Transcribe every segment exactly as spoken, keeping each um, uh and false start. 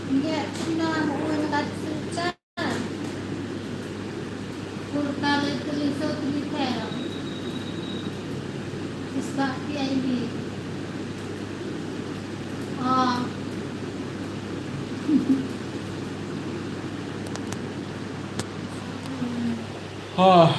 Ngiat sina mo oi na kat sucha. Purta le tuli so tuli thera. Isba pi ai ni. Ah. Ah.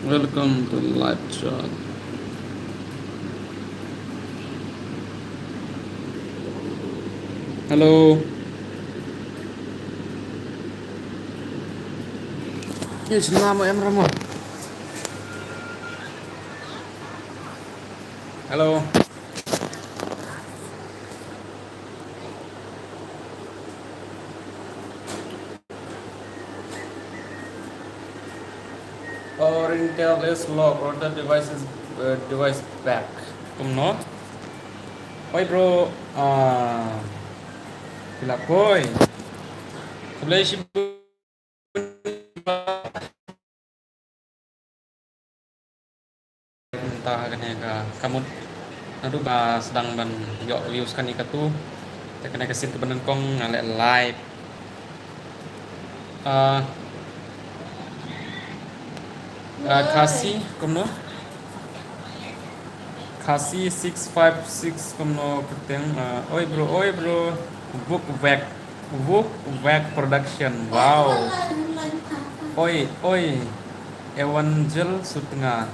Welcome to live chat. Hello. Yes, nama em ramo. Hello. Power Intel is low, root device is, uh, device back. Kumno? Oi bro, ah, pila koi. Khublei shibun. Mynta kane ka, ka mut naduh ba sdang ban ïoh views kane katu. Te kane ka sien kaba nyngkong nga leh live. Ah, ah, Khasi kumno? Khasi six five six kumno kyrteng, ah, oi bro, oi bro. Vuk Vek. Vuk Vek Production. Wow. Oi, oi. Evangel Sutnga.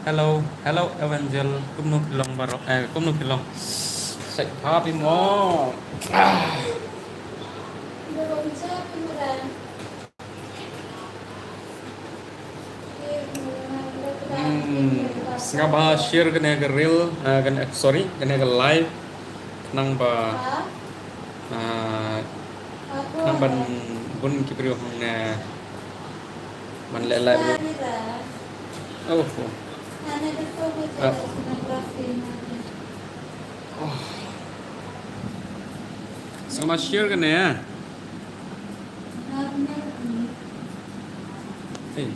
Hello, hello Evangel. Kumno phi long baroh? Eh, kumno phi long? Sek pha phi mo. Ah. Hmm, sngap ba share kane ka reel, eh, kane, sorry, kane ka live. Nang ba, ah, nang ban bun ki briew hangne ban leh live. Oh, oh. Ah. Oh. Sngap ba share kane, eh. Hey.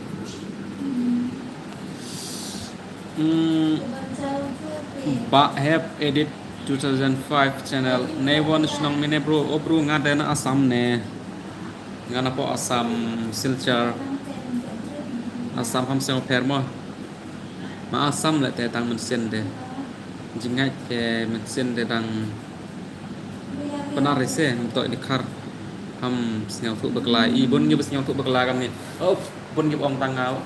Hmm. Bah Hep Edit two thousand five channel. Ne won shnong mine bro, o bro nga dei na Assam ne. Nga na po Assam Silchar. Assam ham seng pher mo. Ma Assam le te tang mynsiem te. Jingngeit ke mynsiem te tang Pnar ise, ym toh i dkhar. Ham sngewthuh bakla, i bun ngi ba sngewthuh bakla kam ni. Oh, bun ngi ba ong tang nga.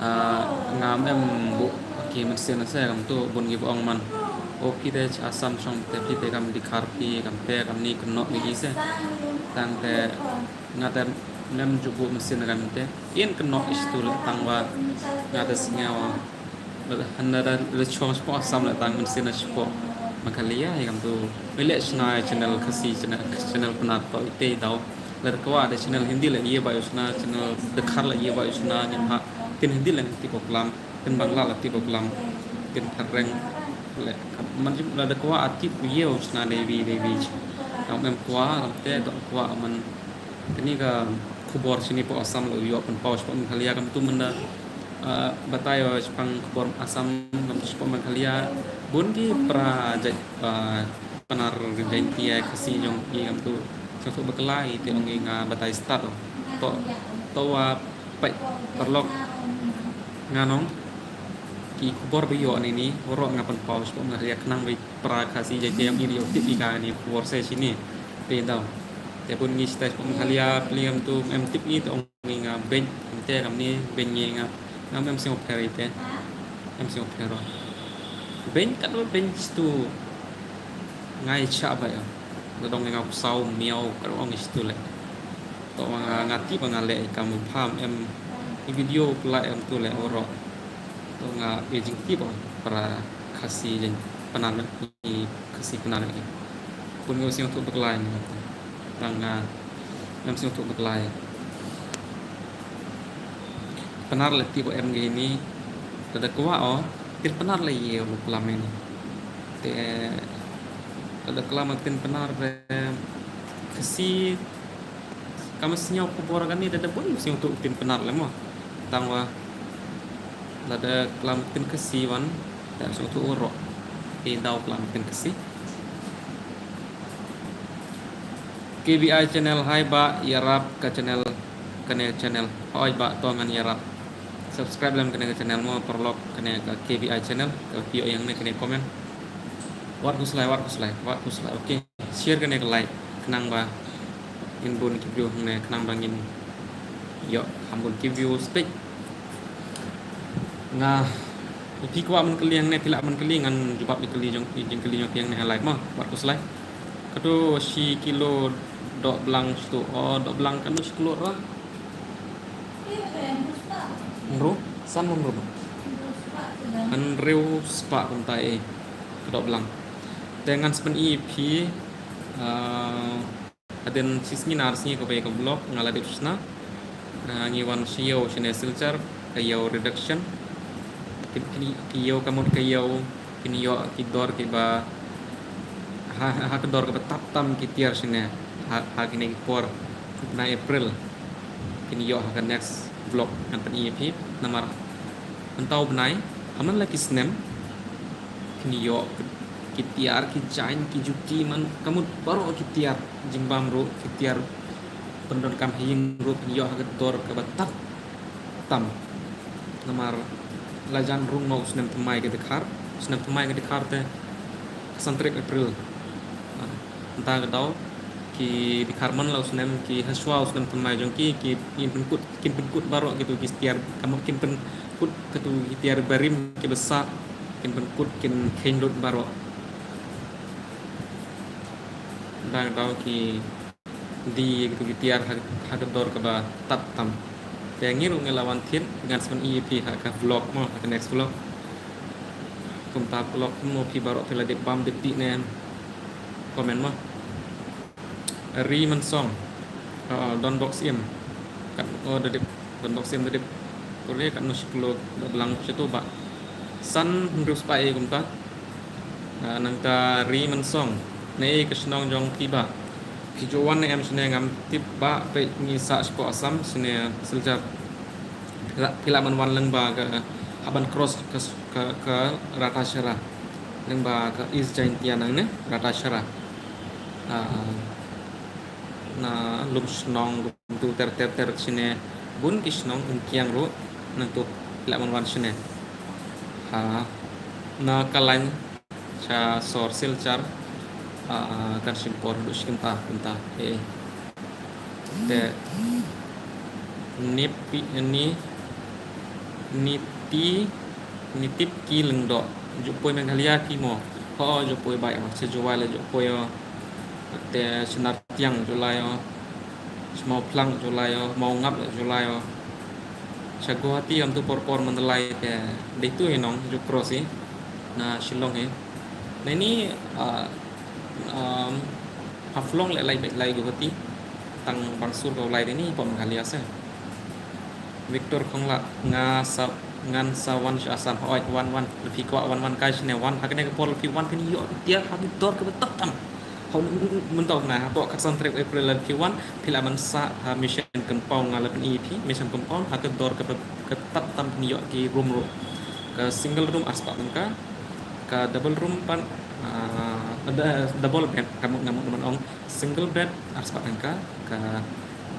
Ah, ngam em buh ki mynsiem ise kam tu, bun ngi ba ong man. Oh, phi te cha Assam shong te, phi te kam dkhar phi, kam te kam ni kynnoh ngi ise. Tang te nga te ngam ju buh mynsiem kam te. In kynnoh istu le tang wa nga te sngew. Hynda da la shong shapoh Assam la tang mynsiem na shapoh Meghalaya hi kam tu. Wi leh shna channel Khasi, channel, channel Pnar to ite daw. La da kwah da channel Hindi la ye ba yu shna, channel Dkhar la ye ba yu shna, ngim ha. Tin Hindi la tip bok lam, tin Bangla la tip bok lam, tin Phareng le. Man jim la da kwah a tip ye u shna dei wi, dei wi. Kam em kwah, kam te, kam kwah man. Kane ka khubor shini poh Assam la ïoh pynpaw shapoh Meghalaya kam tu mynda, ah, batai ïa shaphang khubor Assam kam tu shapoh Meghalaya. Bun ki para jait, ah, Pnar Jaintia Khasi jong i kam tu. Sngewthuh bakla i te ong i nga batai stad. To, to wa peit paralok nga nong. Ki khubor ba ïoh nini, waroh nga pynpaw shapoh Meghalaya khnang ba para Khasi Jaintia i ïoh tip i kane khubor se shini. Te daw. Te bun ngi stai shapoh Meghalaya pli kam tu em tip i te ong i nga beiñ, em te kam ni beiñ ngi nga. Ngam em sngewpher i te. Em sngewpher. Beiñ kat beiñ stu ngai cha ba ya. Nga dong nga saw miaw kat ong stu le. To nga, nga tip ba nga leh i kam pham em i video pla em tu le oro. To nga e jingtip ba para Khasi jing Pnar i Khasi Pnar i. Bun ngi sngewthuh bakla i. Tang nga ngam sngewthuh bakla i. Pnar le tip ba em ngi ni. Lada kwah o, tin Pnar le ye o klam ini. Te lada klam tin Pnar re Khasi Kam sñiaw khubor kane da da bun sñiaw tu tin Pnar le mo. Tang wa lada klam tin Khasi wan da sñiaw tu oro. E daw klam tin Khasi. K B I channel, hai ba ïarap ka channel, kane channel. Hoi ba to ngan ïarap. Subscribe lem kane ka channel mo paralok, kane ka K B I channel, ka phi ïoh ïa kane comment. Wat khuslai, wat khuslai, wat khuslai. Okay. Share kane ka like khnang ba in bun ki view hangne, khnang ba ngin ïoh kham bun ki view spek. Nga phi kwah ban kylli hangne, phi lah ban kylli, ngan jubab ïa kylli jong, ïa jingkylli jong phi hangne ha live mo. Wat khuslai. Katu shi kilo dohblang shitu. Oh, dohblang katu shi kilo ra. Hynriew, san hynriew. Hynriew spah kumta e. Ka dohblang. Te ngan sa pyni ïa phi, ah, hadien shi sngi na ar sngi kawei ka vlog nga la dep shna. Ah, ngi wan sha ïew shane Silchar, ka ïew reduction. Ki, ki, ki ïew ka mut ka ïew kin ïoh ki dor kiba ha, ha, ha ka dor kaba tap tam ki tiar shane ha, ha kine ki por na April. Kin ïoh ha ka next vlog ngan pyni ïa phi namar mynta u bnai ha man la ki snem kin ïoh ki tiar, ki jaiñ, ki juti, man ka mut baroh ki tiar jingbam ruh, ki tiar pyndonkam ha ïing ruh kin ïoh ha ka dor kaba tap tam. Namar la jan rung noh u snem thymmai ka dkhar, u snem thymmai ka dkhar te ka san tarik April. Ah, mynta ka daw ki dkhar man la u snem, ki hashwa u snem thymmai jong ki, ki, kin pynkut, kin pynkut baroh kitu ki tiar, ka mut kin pynkut katu ki tiar barim kiba sah, kin pynkut, kin kheiñ lut baroh. Mynta ka daw ki die ïa kitu ki tiar ha, ha ka dor kaba tap tam. Te ngi ruh ngi la wan thied, ngan sa pyni ïa phi ha ka vlog mo, ha ka next vlog. Kumta vlog mo, phi baroh phi la dep bam dep tih ne em. Comment mo. Ri Mynsong. Ah, Don Bok Syiem. Kat, oh, da dep, Don Bok Syiem da dep. Pule katno shi kilo dohblang shitu bah. San hynriew spah e kumta. Ah, nangta Ri Mynsong. Naei ka shnong jong phi bah? Phi ju wan ne em shane, ngam tip bah, peit ngi sah shapoh Assam shane Silchar. Phi lah, phi lah ban wan lyngba ka, hap ban cross ka, ka, ka Ratacherra. Lyngba ka East Jaintia nangne Ratacherra. Ah, na lum shnong kumtu ter ter ter shane, bun ki shnong, Umkiang ruh nangtu, phi lah ban wan shane. Ha, na Kalain sha sor Silchar, ah, kan shim por haduh shi kynta, kynta. Eh. Te ni pi, ni, ni ti, ni tip ki Lyngdoh. Ju poi Meghalaya ki mo? Ho, ju poi bai mo. Sha Jowai la ju poi o. Te sha Nartiang ju lai o. Sha Mawphlang ju lai o. Mawngap ju lai o. Sha Guwahati kam tu por por Mandalay te dei tu hi nong ju cross hi na Shillong hi. Na ini, ah, um, Haflong leh lai beit lai Guwahati. Tang bang sur ka u lai dei ni pom Meghalaya se. Victor Khongla, nga sa, ngan sa wan sha Assam. Hooid, wan wan. Lada phi kwah wan wan kai shane wan. Ha kane ka por lada phi wan phin ïoh ki tiar ha ki dor kaba tap tam. Hooid, mynta u bnai hapoh khatsan tarik April lada phi wan, phi lah ban sah ha Mission Compound, nga la pyni ïa phi Mission Compound ha ka dor kaba, ka tap tam, phin ïoh ki room ruh. Ka single room ar spah tyngka, ka double room pat, ah, da-, double bed, ka mut, nga mut ban ong single bed ar spah tyngka, ka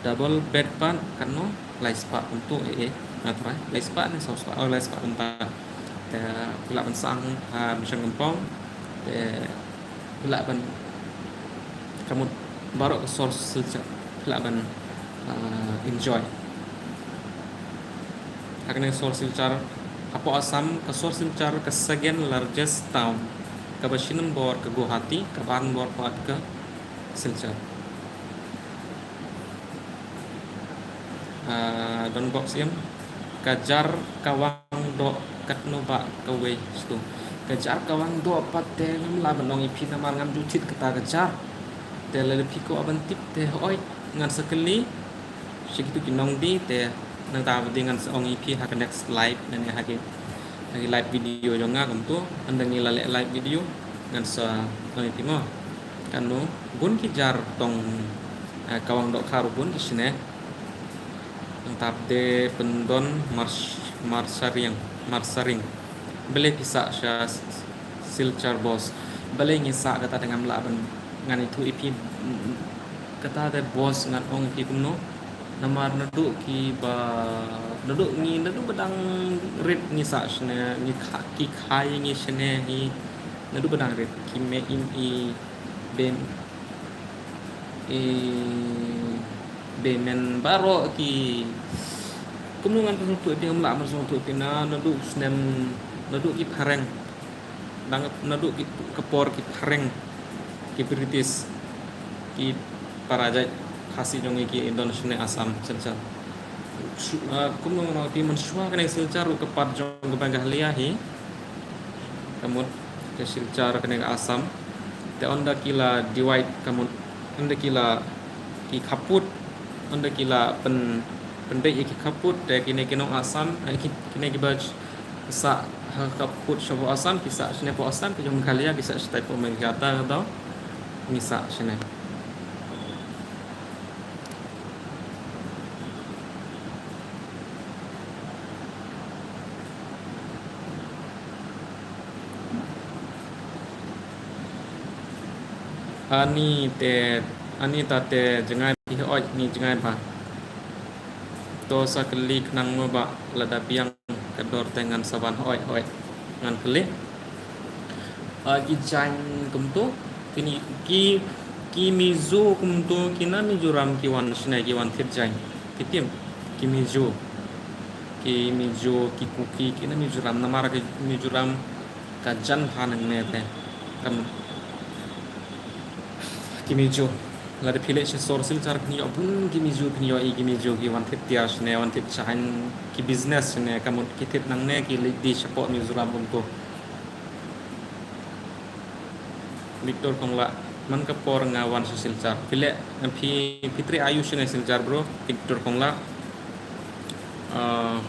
double bed pat katno, lai spah kumtu, eh, eh, nga trai, lai spah ne saw spah, oh, lai spah kumta. Te phi lah ban sah ha Mission Compound, te phi lah ban, ka mut baroh ka sor Silchar phi lah ban, ah, enjoy. Ha kane sor Silchar, hapoh Assam ka sor Silchar ka second largest town, kaba shi nombor ka Guwahati, kaba ar nombor pat ka Silchar. Ah, Don Bok Syiem, ka jar Kawang Doh katno bah kawei shitu? Ka jar Kawang Doh pat te ngam lah ban ong ïa phi namar ngam ju thied kata ka jar. Te lada phi kwah ban tip te hooid ngan sa kylli sha kitu ki nongdie, te nangta ba dei ngan sa ong ïa phi ha ka next live, ne ha ki, ha ki live video jong nga kumtu, hynda ngi la leh live video ngan sa ong ïa phi mo. Katno, bun ki jar tong, Kawang Dohkha ruh bun ki shane. Nangta Pdeng Pyndon Mars-, Marsariang, Marsaring. Balei phi sah sha Silchar boss? Balei ngi sah kata te ngam lah ban ngan ïathuh ïa phi. Kata te boss ngan ong ïa phi kumno. Namar naduh kiba, naduh ngi, naduh ba dang rit ngi sah shane, ngi kha, ki kha ïa ngi shane hi. Naduh ba dang rit ki mei im i bym, i bym men baroh ki. Kumno ngan pynsngewthuh ïa phi, ngam lah ban sngewthuh ïa phi, na, naduh snem, naduh ki phareng. Dang naduh ki, ka por ki phareng, ki British, ki para jait Khasi jong ngi ki don shane Assam, Silchar. Shu-, ah, kumno ngan ong ïa phi, mynshuwa kane Silchar ruh ka part jong ka Meghalaya hi. Ka mut ka Silchar kane ka Assam. Te ynda ki la divide, ka mut ynda ki la, ki khappud, ynda ki la pyn, pynbeit ïa ki khappud, te kine ki nong Assam, eh, ki, kine kiba sah ha ka khappud sha Assam, ki sah shane ha Assam, ki jong Meghalaya ki sah shatai ha Meghalaya, te ngi sah shane. Ani te, ani ta te jngai phi hooid, ngi jngai bha. To sa kylli khnang mo ba lada biang ka dor te ngan sa wan hooid, hooid. Ngan kylli. Ah, ki jaiñ kumto, kini, ki, ki Mizo kumto, ki na Mizoram ki wan shane, ki wan thied jaiñ. Phi tip, ki Mizo. Ki Mizo, ki Kuki, ki na Mizoram, namar ka Mizoram ka jan bha nangne te. Kam, ki Mizo. Lada phi leit sha sor Silchar phin ïoh bun ki Mizo, phin ïohi ki Mizo ki wan thied tiar shane, wan thied jaiñ, ki business shane, ka mut ki thied nangne ki leit die shapoh Mizoram kumto. Victor Kongla, man ka por nga wan sha Silchar. Phi leh, phi, phi trei aiu shane Silchar, bro? Victor Kongla. Ah,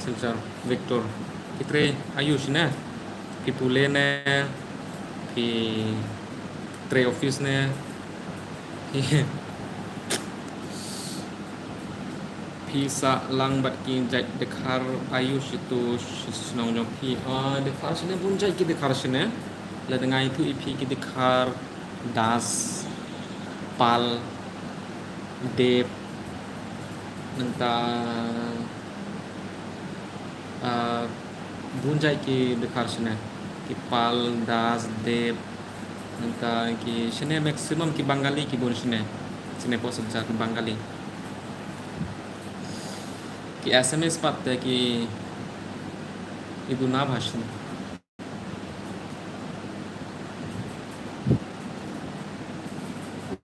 Silchar, Victor. Phi trei aiu shane? Phi pule ne? Phi trei office ne? Phi sah lang bad ki jait dkhar aiu shitu sha shnong jong phi? Ah, dkhar shane bun jait ki dkhar shane. Lada ngan ïathuh ïa phi ki dkhar Das, Pal, Deb, nangta, ah, bun jait ki dkhar shane. Ki Pal, Das, Deb, nangta ki shane maximum ki Bengali ki bun shane. Shane poh Silchar ki Bengali. Ki Assamese pat te ki, ki duna bha shane.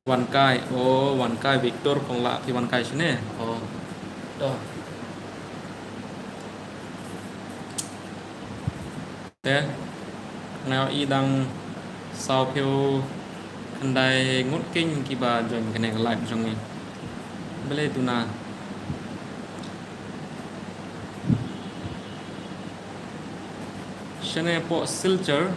Wan kai, oh, wan kai Victor Kongla, phi wan kai shane. Oh. To. Te, nga ïohi dang saw phew khyndai ngut keiñ kiba join kane ka live jong ngi. Balei duna. Shane poh Silchar,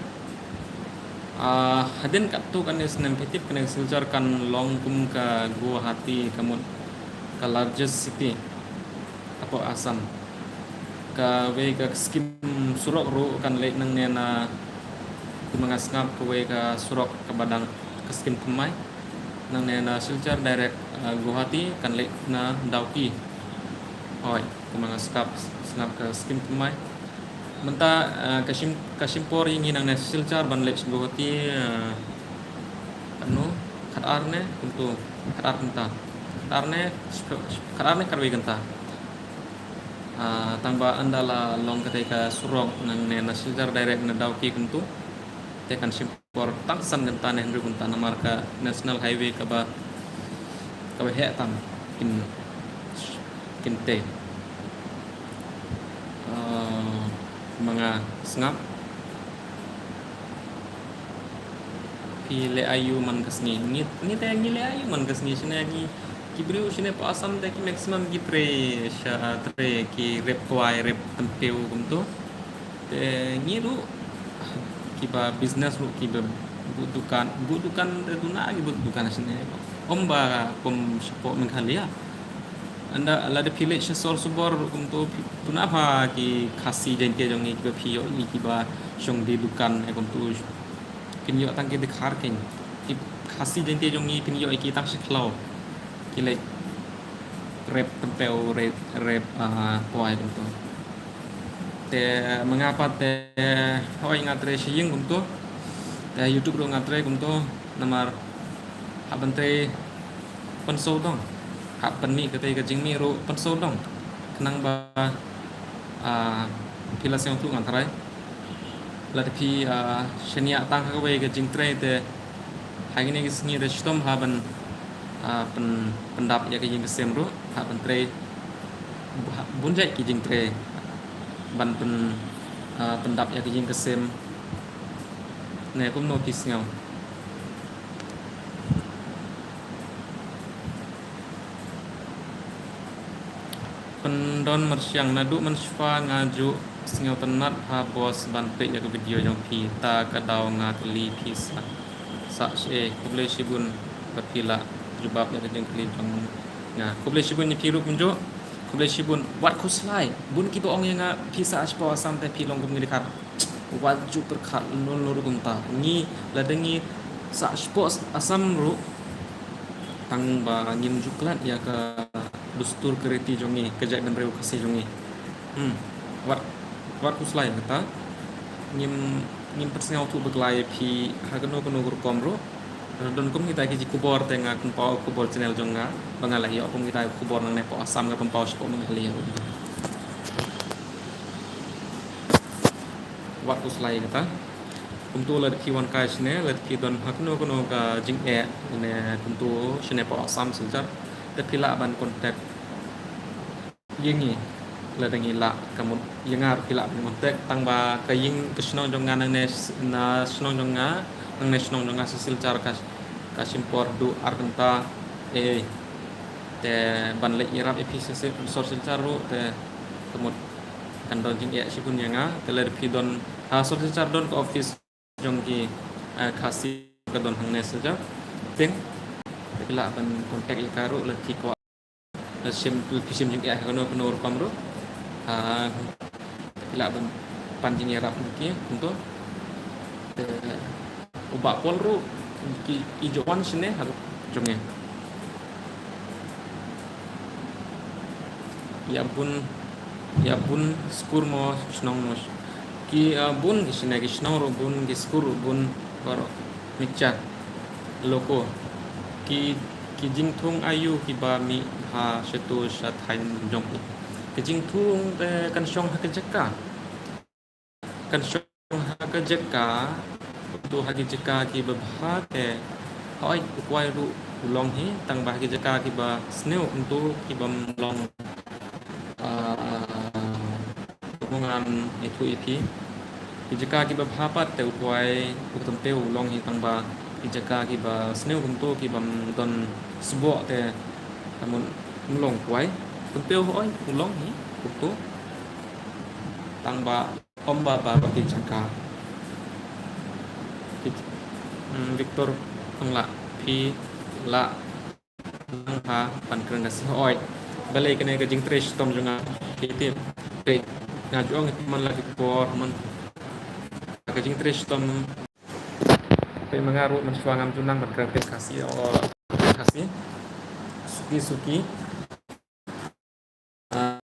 ah, hadien katto katne snem phi tip kane Silchar kan long kum ka Guwahati, ka mut ka largest city hapoh Assam. Kawei ka skim surok ruh kan leit nangne na, kumba nga sngap kawei ka surok kaba dang ka skim thymmai. Nangne na Silchar direct, ah, Guwahati kan leit na Dawki. Hooid, kumba nga sngap, sngap ka skim thymmai. Mynta, ah, ka shim, ka shim por ïa ngi nangne Silchar ban leit sha Guwahati, ah, ano, khatar ne, kumto, khatar kynta. Khatar ne, khatar ne, khatwei kynta. Ah, tang ba ynda la long katei ka surok nangne na Silchar direct na Dawki kumto. Te kan shim por tang san kynta ne hynriew kynta namar ka National Highway kaba, kaba heh tam kin, kin tei. Ah, ma nga sngap. Phi leh aiu man ka sngi? Ngi, ngi te ngi leh aiu man ka sngi shane ngi. Ki briew shane poh Assam te ki maximum ki trei sha, trei ki rep kwai, rep tympiew kumto. Te ngi ruh kiba business ruh kiba Buh dukan, buh dukan te tuna ki buh dukan sini. Ym ba kum shapoh Meghalaya. Ynda lada phi leit sha sor subor kumto phi tuna ba ki Khasi Jaintia jong ngi kiba phi ïoh ïa ki ba shong die dukan ïa kumto. Kin ïoh tang ki dkhar kein. Ki Khasi Jaintia jong ngi phin ïoh ïa ki tang sha khlaw. Ki leit rep tympew, rep, rep, ah, poi kumto. Te ma nga pat te hoi nga trei sha ïing kumto. Te YouTube ruh nga trei kumto. Namar hap ban trei pynsngewdong. Hap ban mih katei ka jingmih ruh pynsngewdong. Khnang ba, ah, phi la sngewthuh ngan tharai. Lada phi, ah, shaniah tang ha kawei ka jingtrei te ha kine ki sngi te shitom ha ban, ah, pyn-, pyndap ïa ka ïing ka sem ruh, ha ban trei, ha bun jait ki jingtrei ban pyn-, ah, pyndap ïa ka ïing ka sem. Ne kumno phi sngew? Pyndon Mynshiang, naduh mynshuwa nga ju sngewtynnat ha boss ban peit ïa ka video jong phi, ta ka daw nga kylli phi sa, sa seh. Khublei shibun ba phi la jubab ïa ka jingkylli jong nga. Khublei shibun ïa phi ruh kumjuh. Khublei shibun. Wat khuslai. Bun kiba ong ïa nga phi sah shapoh Assam te phi long kum ngi dkhar. Wat ju pyrkhat lon lon kumta. Ngi lada ngi sah shapoh Assam ruh tang ba ngim ju klet ïa ka dustur ka riti jong ngi, ka jaitbynriew Khasi jong ngi. Hmm. Wat, wat khuslai kata. Ngim, ngim pynsngewthuh bakla ïa phi ha kano kano ka rukom ruh. Don kum kita ki jingkhubor te nga pynpaw khubor channel jong nga ba nga la ïoh kum kita ki khubor nangne poh Assam nga pynpaw shapoh Meghalaya. Wat khuslai kata. Kumto lada phi wan kai shane, lada phi don ha kano kano ka jingeh ne kumto shane poh Assam Silchar, te phi lah ban contact ïa ngi lada ngi lah, ka mut ïa nga ruh phi lah ban contact, tang ba ka ïing ka shnong jong nga nangne, na shnong jong nga nangne shnong jong nga sha Silchar ka, ka shim por duh ar kynta. Eh, te ban leit ïarap ïa phi sha sor Silchar ruh te ka mut kan don jingeh shibun ïa nga. Te lada phi don ha sor Silchar don ka office jong ki, eh, Khasi ka don hangne Silchar. Te phi lah ban contact ïa ka ruh lada phi kwah, lada shim, phi shim jingeh ha kano kano rukom ruh. Ah, phi lah ban pan jingïarap ïa ki kumto. Te u Bah Paul ruh ki, i ju wan shane ha jong ngi. Ïa bun, ïa bun skur mo shnong mo. Ki, ah, bun ki shane ki shnong ruh bun, ki skur ruh bun, baroh mih sha loko. Ki, ki jingthung aïu kiba mih ha shato sha thaiñ jong ki. Ki jingthung, eh, kan shong ha ka jaka. Kan shong ha ka jaka, to ha ki jaka kiba bha te, hooid u kwai ruh u long hi, tang ba ha ki jaka kiba sniew kumto kibym long, ah, kumno ngan ïathuh ïa phi. Ki jaka kiba bha pat te u kwai u tympiew u long hi, tang ba ki jaka kiba sniew kumto kibym don sboh te, ka mut um long kwai. Tympiew hooid u long hi kumto. Tang ba ym ba baroh ki jaka. Ki, hmm, Victor, ong lah phi lah nang ha ban kren Khasi hooid. Balei kane ka jingtrei shitom jong nga, phi tip. Peit, nga ju ong ïa phi man la ki por man ka jingtrei shitom. Peit ma nga ruh mynshuwa ngam ju nang ban kren Khasi, oh, Khasi. Suki suki. Ah,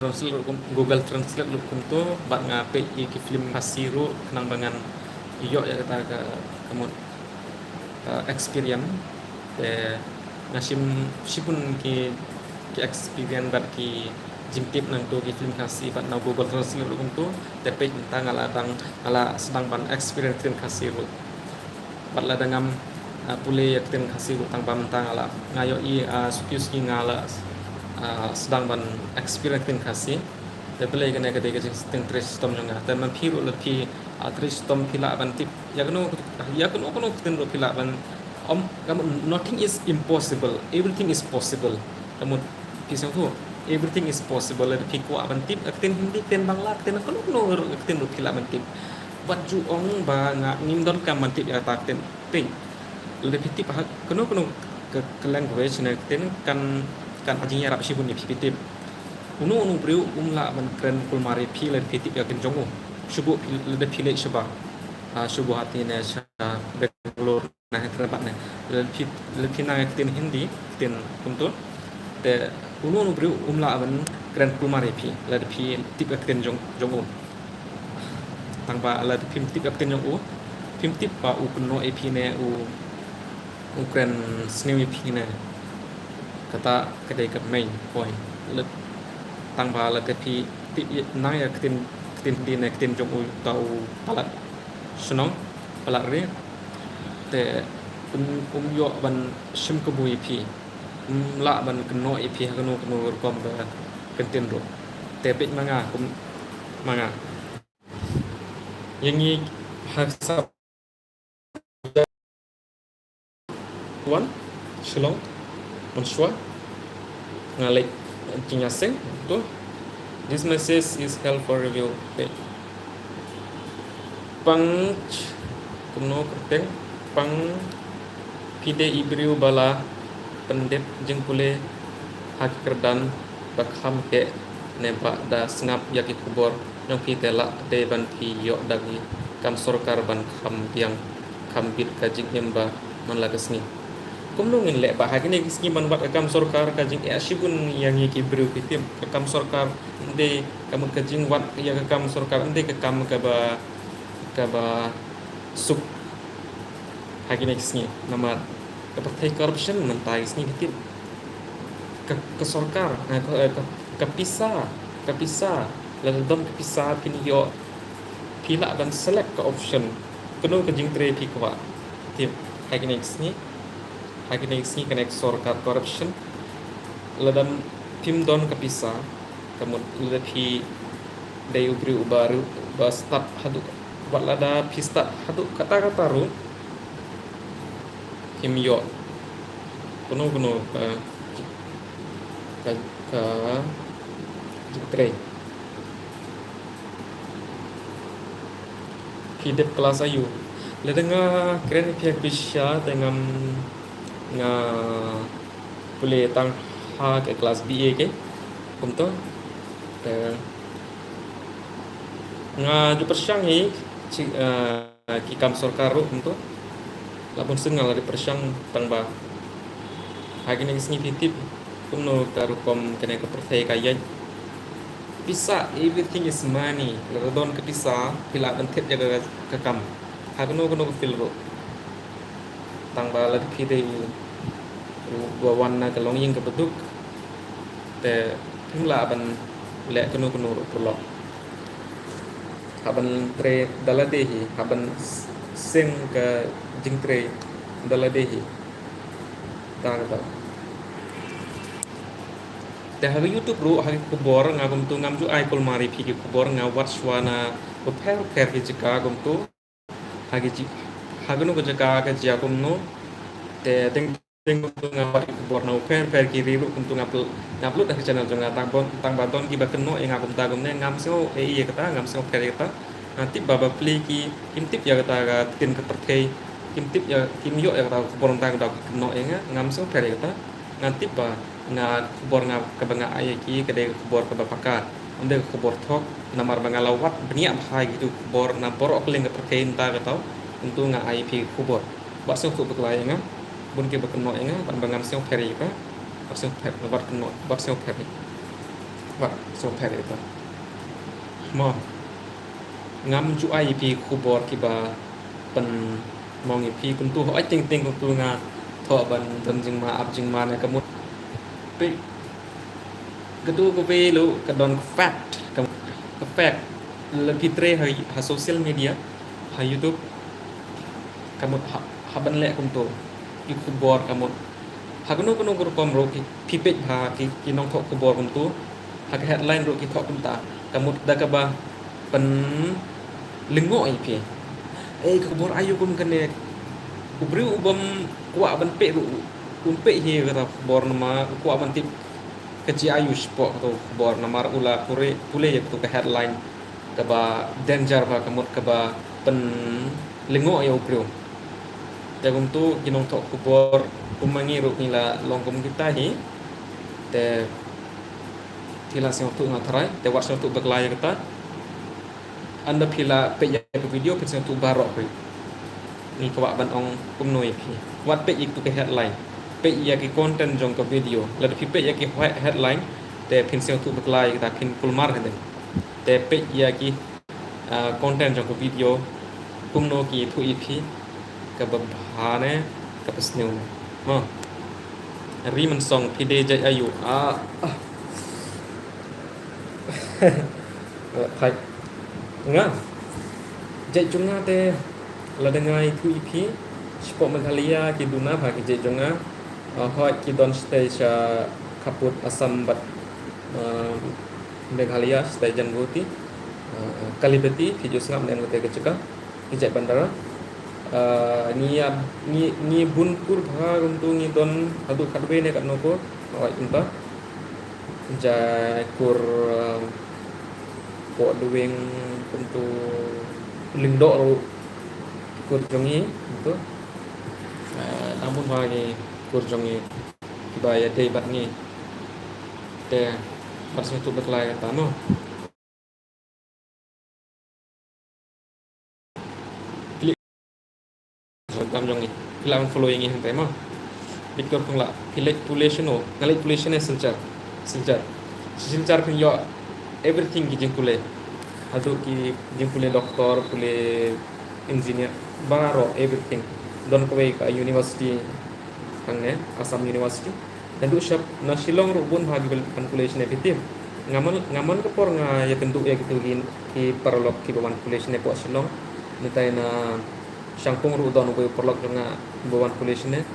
translate ruh kum, Google Translate ruh kumto, bad nga peit ïa ki film Khasi ruh khnang ba ngan ïoh ïa kata ka, ka mut, ah, experience. Te nga shim shibun ki, ki experience bad ki jingtip nangto ki film Khasi bad na Google Translate ruh kumto. Te peit mynta nga la dang, nga la sdang ban experience film Khasi ruh. Bad lada ngam, ah, pule ïa ktien Khasi ruh tang ba mynta nga la, nga ïohi, ah, suki suki nga la, ah, sdang ban experience ktien Khasi. Te balei kane ka dei ka jingtrei shitom jong nga. Te ma phi ruh lada phi, ah, trei shitom phi lah ban tip ïa kano, ïa kano kano ktien ruh phi lah ban, ym, ka mut nothing is impossible, everything is possible. Ka mut phi sngewthuh, everything is possible. Lada phi kwah ban tip ktien Hindi, ktien Bangla, ktien kano kano ruh ktien ruh phi lah ban tip. Wat ju ong ba nga ngim donkam ban tip ïa kata ka ktien. Te lada phi tip ha kano kano ka, ka language ne ka ktien kan, kan ai jingïarap shibun ïa phi, phi tip. Uno uno u briew um lah ban kren kulmar ïa phi lada phi tip ïa ka ktien jong u. Shu buh phi, lada phi leit shabar, ah, shu buh hati ne sha Bangalore na Hyderabad ne, lada phi, lada phi nang ïa ka ktien Hindi, ktien kumto, te uno uno u briew um lah ban kren kulmar ïa phi lada phi tip ïa ka ktien jong, jong u. Tang ba lada phim tip ïa ka ktien jong u, phim tip ba u kynnoh ïa phi ne u, u kren sniew ïa phi ne. Kata ka dei ka main point. Lada, tang ba lada phi tip ïa, nang ïa ka ktien, ka ktien Hindi ne ka ktien jong u, uta u palat shnong, palat ri, te um, um ïoh ban shim kabu ïa phi. Um lah ban kynnoh ïa phi ha kano kano rukom ka ktien ruh. Te peit ma nga, kum ma nga, ïa ngi ha sap wan Shillong, mynshuwa nga leit jingïaseng to. This message is held for review. Peit. Pang, kumno kyrteng, pang, phi dei i briew ba la pyndep jingpule ha ki kyrdan ba kham keh, ne ba da sngap ïa ki khubor jong phi te lah dei ban phi ïoh da ki kam sorkar ban kham biang, kham bit ka jingim ba man la ka sngi. Kumno ngin leh ba ha kine ki sngi ban wad ka kam sorkar ka jingeh shibun ïa ngi ki briew, phi tip, ka kam sorkar ym dei ka mut ka jingwad ïa ka kam sorkar ym dei ka kam kaba, kaba suk ha kine ki sngi. Namar ka pyrthei corruption mynta ki sngi, phi tip. Ka, ka sorkar, eh, ka, eh, ka, ka pisa, ka pisa, lada don ka pisa phin ïoh, phi lah ban select ka option kano ka jingtrei phi kwah. Tip, ha kine ki sngi, ha kine ki sngi kane ka sorkar corruption. Lada phim don ka pisa, ka mut lada phi dei u briew uba ru-, uba stad haduh, wat lada phi stad haduh katta katta ruh, phim ïoh kano kano ka, ka, ka jingtrei. Phi dep klas aïu? Lada nga kren ïa phi ha ka pisa te ngam, nga pule tang ha ka klas B A ke, kumto. Te nga ju pyrshang hi, chi, eh, ki kam sorkar ruh kumto. La bun sien nga la dep pyrshang tang ba ha kine ki sngi, phi tip kumno ka rukom kane ka pyrthei ka ïaid. Pisa, everything is money. Lada don ka pisa, phi lah ban thied ïa ka, ka kam ha kano kano ka field ruh. Tang ba lada phi dei u, u, uba wan na ka longïing kaba duk, te phim lah ban leh kano kano ruh paralok. Hap ban trei da lade hi, hap ban s-, seng ka jingtrei da lade hi. Tang ba te ha ka YouTube ruh, ha ki khubor, nga kumto ngam ju ai kulmar ïa phi ki khubor, nga wad shuwa na bapher bapher ki jaka kumto. Ha ki ji-, ha kano ka jaka ka jia kumno. Te teng teng kumto nga wad ki khubor na bapher bapher ki ri ruh kumto nga pl-, nga upload ha ka channel jong nga, tang ba, tang ba don kiba kynnoh ïa nga kumta kumne, ngam sngew ei ïa kata, ngam sngew pher ïa kata. Nga tip ba bapli ki, kim tip ïa kata ka ktien ka pyrthei, kim tip ïa, kim ïoh ïa kata ka khubor, tang ba ki kynnoh ïa nga, ngam sngew pher ïa kata. Nga tip ba nga, khubor nga kaba nga ai ïa ki ka dei ka khubor kaba paka, ym dei ka khubor thok, namar ba nga la wad bniah bha ïa kitu ki khubor na baroh kylleng ka pyrthei, mynta kata kumto nga ai ïa phi ka khubor. Wat sngewthuh bakla ïa nga, bun kiba kynnoh ïa nga, bad ba ngam sngew pher ïa ka, wat sngewpher, wat kynnoh, wat sngewpher, wat sngewpher ïa ka. Mo, ngam ju ai ïa phi khubor kiba pynmong ïa phi kumto, hooid, teng teng kumto nga thoh ban don jingma ap jingma ne ka mut. Peit, katu kawei ruh ka don ka fact, ka, ka fact. Lada phi trei ha, ha social media, ha YouTube, ka mut ha, hap ban leh kumto. Ki khubor ka mut ha kano kano ka rukom ruh ki, phi peit bha ki, ki nongthoh khubor kumto, ha ka headline ruh ki thoh kumta, ka mut da kaba pynlyngngoh ïa phi. Ei, ka khubor aïu kum kane? U briew u bym kwah ban peit ruh um peit hi ïa kata ka khubor, namar u kwah ban tip ka jia aïu shapoh kata ka khubor, namar u la pule, pule ïa kata ka headline kaba danger bha, ka mut kaba pynlyngngoh ïa u briew. Te kumtu ki nongthoh khubor kum ma ngi ruh ngi la long kum kita hi. Te phi la sngewthuh nga tharai, te wat sngewthuh bakla ïa kata. Ynda phi la peit ïa ka video phin sngewthuh baroh phi. Ngi kwah ban ong kumno ïa phi. Wat peit ïa katu ka headline. Peit ïa ki content jong ka video. Lada phi peit ïa ki he-, headline te phin sngewthuh bakla ïa kata, phin kulmar hynrei. Te peit ïa ki, ah, content jong ka video kumno ki ïathuh ïa phi, kaba bha ne kaba sniew ne. Mo. Ri Mynsong, phi dei jait aïu? Ah, ah. Phai. Nga. Jait jong nga te lada nga ïathuh ïa phi, shapoh Meghalaya ki duna bha ki jait jong nga. Ah, hooid ki don shatei sha khappud Assam bad, ah, Meghalaya, shatei Jaintia, ah, Kalibati, phi ju sngap ne em kata ka jaka, ki jait bandar. Ah, ngi ïa, ngi, ngi bun kur bha kumtu, ngi don haduh khatwei ne katno kur, hooid kumta. Jaikur, ah, Pok Dweng kumtu, Lyngdoh ruh kur jong ngi kumtu. Ah, dang bun bha ki kur jong ngi kiba ïadei bad ngi. Te wat sngewthuh bakla ïa kata mo. Instagram jong ngi. Phi lah ban follow ïa ngi hangtai mo. Bit kor kong lah. Phi leit pule shano? Nga leit pule shane, Silchar. Silchar. Silchar phin ïoh everything ki jingpule. Haduh ki jingpule doktor, pule engineer, baroh everything. Don kawei ka university hangne, Assam University. Naduh shap na Shillong ruh bun bha kiba wan pule shane, phi tip. Nga man, nga man ka por nga ïakynduh ïa kitu ki, ki paralok kiba wan pule shane hapoh Shillong. Natai na Shangpung ruh don uwei u paralok jong nga ba wan pule shane.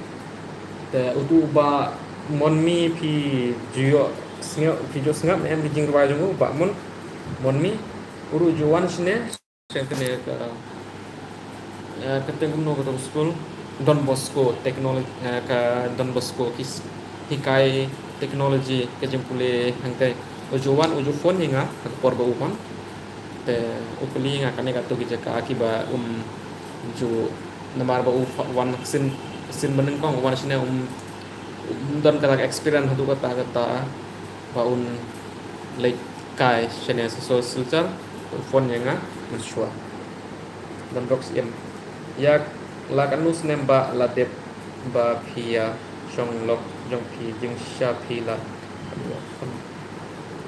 Te utu u Bah Monmi, phi ju ïoh sngap, phi ju sngap ne em ki jingrwai jong u, Bah Mon, Monmi. U ruh ju wan shane. Shane kane ka, eh, kata kumno kata ka skul, Don Bosco Technology, eh, ka Don Bosco ki s-, hikai technology ka jingpule hangtai. U ju wan, u ju phone ïa nga ha ka por ba u wan. Te u kylli nga kane kato ki jaka kiba um ju, namar ba u fa-, wan sien, sien banyngkong, u wan shane, um, um don kata ka experience haduh katta katta ba un leit kai shane sa Silchar, u phone ïa nga mynshuwa. Don Bosco em. Ïa la katno snem ba la dep ba phi ïa shong lok jong phi, jingshisha phi la.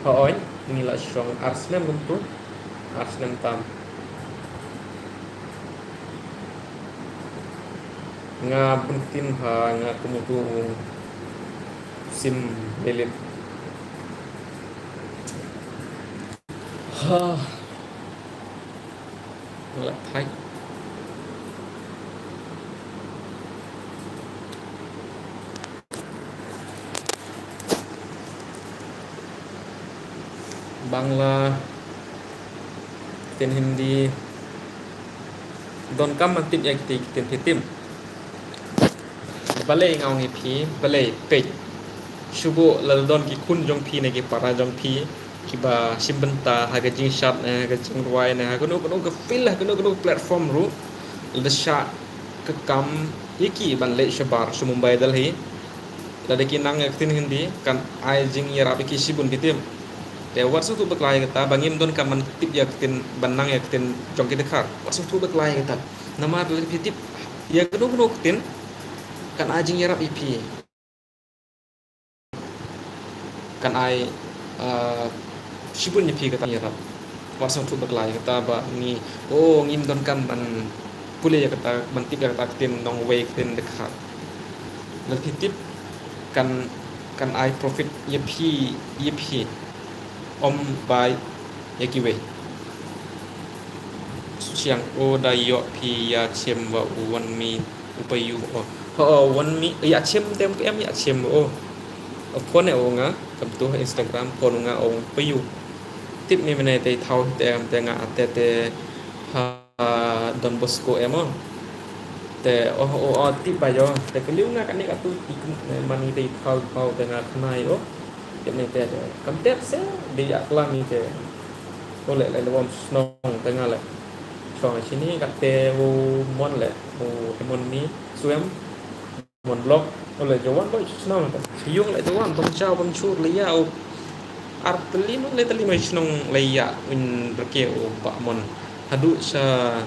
Hooid, ngi la shong ar snem kumtu. Ar snem tam. Nga bun ktien bha, nga kum utu u sim lilip. Ha. Nga la thait. Bangla, ktien Hindi. Donkam ban tip ïa kito ki ktien, phi tip. Balei nga ong ïa phi, balei, peit. Shu buh lada don ki khun jong phi ne ki para jong phi kiba shim bynta ha ka jingshad ne ha ka jingrwai ne ha kano kano ka field, ha kano kano ka platform ruh, lada shah ka kam ïa ki ban leit shabar sha Mumbai, Delhi, lada ki nang ïa ka ktien Hindi kan ai jingïarap ïa ki shibun, phi tip. Te wat sngewthuh bakla ïa kata, ba ngim donkam ban tip ïa ka ktien, ban nang ïa ka ktien jong ki dkhar. Wat sngewthuh bakla ïa kata. Namar lada phi tip ïa kano kano ka ktien kan ai jingïarap ïa phi. Kan ai, ah, shibun ïa phi kata ïarap. Wat sngewthuh bakla ïa kata ba ngi, oh, ngim donkam ban pule ïa kata, ban tip ïa kata ka ktien nongwei, ka ktien dkhar. Lada phi tip kan, kan ai profit ïa phi, ïa phi. Ym bai ïa kiwei. Suchiang, oh, da ïoh phi ïa chem wa u Wan Mi u payu, oh. Ho, oh, Wan Mi ïa chem, te em ïa chem, oh. Phone u nga, kam tu Instagram, phone u nga, oh, payu. Tip mi mane te thaw te em te nga te te ha Don Bosco em, oh. Te, oh, oh, oh, tip ba ïoh. Te kylli u nga kane katu, mane te thaw, thaw te nga khnai, oh. Tip ne te, te. Kam tip se, de ïa klam i te. Ko le, le, le wam snong te nga le. Kong shini kate u Mon le, u Mon mi, Suem, Mon Blok, u le jawan ba shnong ta. Yung le jawan, bang chau, bang chur le ya, u ar tali Mon le tali mai shnong le ya, un reke u ba Mon. Hadu cha,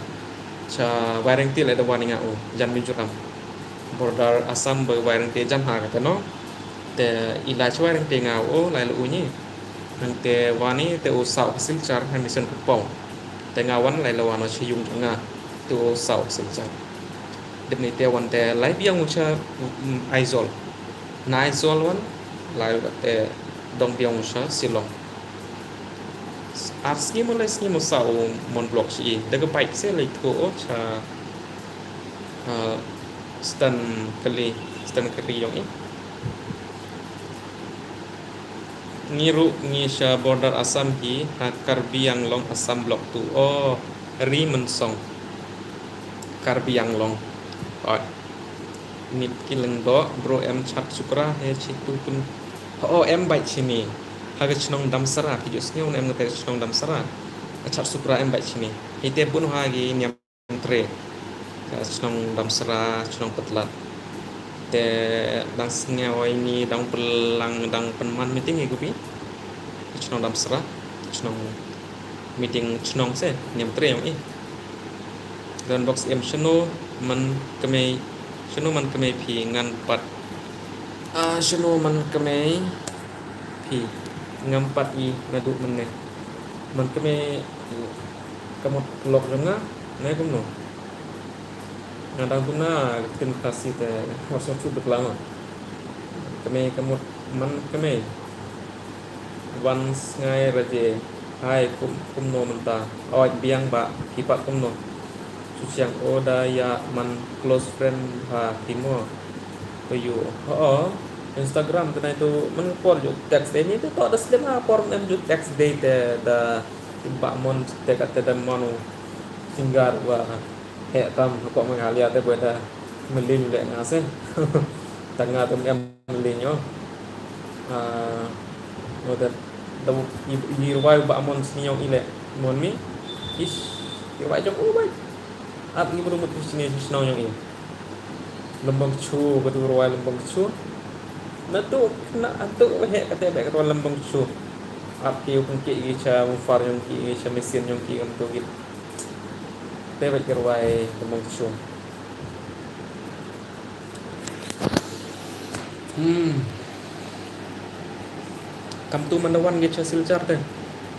cha Wairengti le da wan nga u, jan mi juram. Border Assam ba Wairengti jan ha kata no. Te ila cha Wairengti nga u, lai le u ni. Nang te wani te u sau Silchar, ha mission ku pau. Te nga wan lai le wan o cha yung nga, te u sau Silchar. Dep ni te wan te lai biang u cha, mm, Aizawl. Na Aizawl wan, lai te dong biang u cha Shillong. Ar sngi mo lai sngi mo sau Mon Blok shi i. Daga bike se lai tko o cha, ah, Stan Kali, Stan Kali yong i. Ngi ruh ngi sha border Assam hi, ha Karbi Anglong Assam Block two. Oh, Ri Mynsong. Karbi Anglong. Oi. Nit ki leng do, bro em chat sukra, he chitu pun. Oh, em bai chini. Ha ka chnong Damsara, ki ju sngew em ngate chnong Damsara. Chat sukra em bai chini. Ite bun ha gi niam tre. Ka chnong Damsara, chnong Patlat. Te dang sngew ai ni dang pelang dang penman meeting i gupi. Chnong Damsara, chnong meeting chnong se, niam tre yong i. Don box em shano man kemei, shano man kemei phi ngan pat. Ah, shano man kemei phi ngam pat i nadu man ne. Man kemei ka mut lok jong nga, ne kumno. Nga dang kumna ktien Khasi te, wa song chu beklang. Kemei ka mut man kemei. Wan sngai raje, hai kum, kumno mynta. Oi biang ba, ki pat kumno. Suchiang o da ya man close friend ha ki mo. Ko yu, ho, Instagram te nai tu, man por ju text dei ni tu, to da slem ha por em ju text dei te da, ba Mon te kat te da Mon u. Singar wa, he tam, ko Meghalaya te boi da, melin le nga se. Tanga tu em melin yo. Ah, no da, da, i, i rwai ba Mon sniong i le, Mon mi, ish, i rwai jong u bai. At i bru mut sniong, sniong yong i. Lembong chu, katu rwai lembong chu. Na tu, na tu he kate be katu lembong chu. Ap ki yung ki i cha mufar yung ki i cha mesin yung ki yung tu ki. Te be ki rwai lembong chu. Hmm. Kam tu man da wan ki cha Silchar te.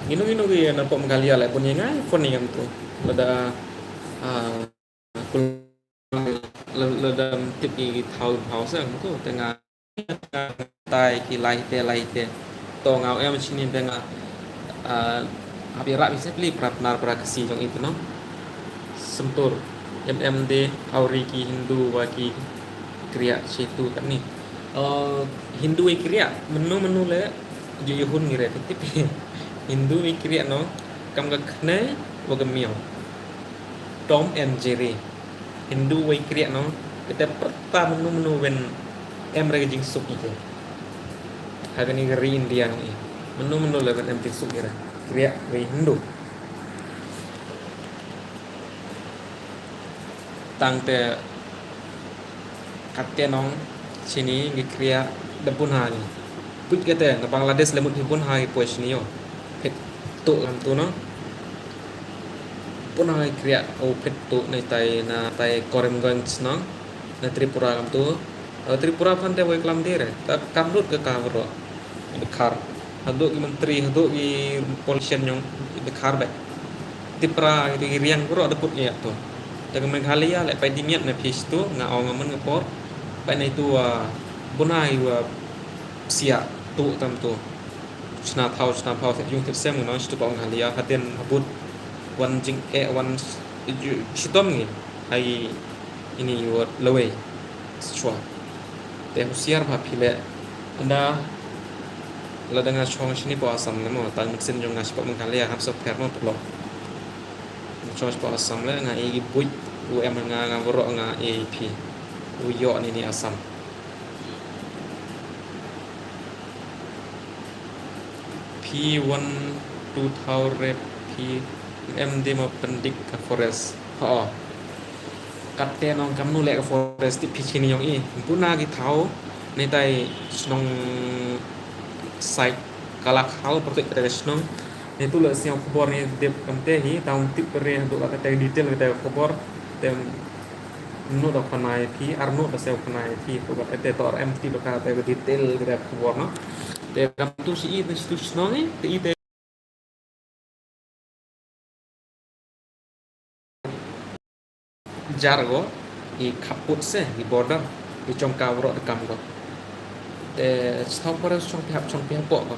Ngino ngino ki na pom galia le pun ye ngai phone ni kam tu. Lada, ah, kul-, la, lada tip ki thau thau sa tu te nga tai ki lai te lai te. To nga em chini be nga, ah, abi rap ise pli prap nar pra kasi jong itu no. Sentur. Em em de auri ki Hindu wa ki kriya chitu kat ni. Oh, Hindu i kriya menu menu le ju yuhun ngi re tip. Hindu i kriya no kam ka khnai wa ka miaw. Tom and Jerry. Hindu wei kriya no, kete perta menu menu wen em re jingsuk ite. Hagani ri India ni. Menu menu le wen em jingsuk ira. Kriya wei Hindu. Tang te kate nong chini ngi kriya da bun ha ni. Put kate na Bangladesh le mut hi bun ha ngi poi chini yo. Phet tu lam tu no. Bun ha ngi kriya o phet tu na tai na tai Korimganj no. Na Tripura kam tu. Na Tripura phan te wei klam dire. Ta kam rut ke ka ro. Dkhar. Hadu ki menteri, hadu ki politician nyong dkhar be. Tipra ki riang kuro da put ya tu. Te ka Meghalaya le pai dimiat na phis tu nga ong aman nga por. Pai na itu, ah, bun ha i wa sia tu tam tu. Chna thau, chna thau, yung tip sem nga stu pa Meghalaya hadin habut wan jing e wan chitom ngi. Ai ini yuat lawei. Shuwa. Te husiar bha phi le. Anda lada nga chong shini po Assam le mo, tang muksin jong nga shipo Meghalaya hap so pher mo plo. Chong shipo Assam le nga i buit u em nga nga boro nga i phi. U yo ni ni Assam. Phi wan tu thau rep phi em de ma pyndik ka forest. Ho. Katte nong kamnu leh ka forest tip phi chini yong i. Buna ki thaw. Netai chnong side Kalakhal, protek kata ka chnong. Netu leh siang khubor ni dep kamte hi, taun tip re do kata detail kata khubor. Tem nu da khana phi, ar nu da siang khana phi, to kata te tor em tip kata detail kata khubor no. Te kamtu si i te situ chnong i, te i te jar go, i khaput se, i border, i chong ka wro de kam go. Te stop pore chong pihap, chong pihap po go.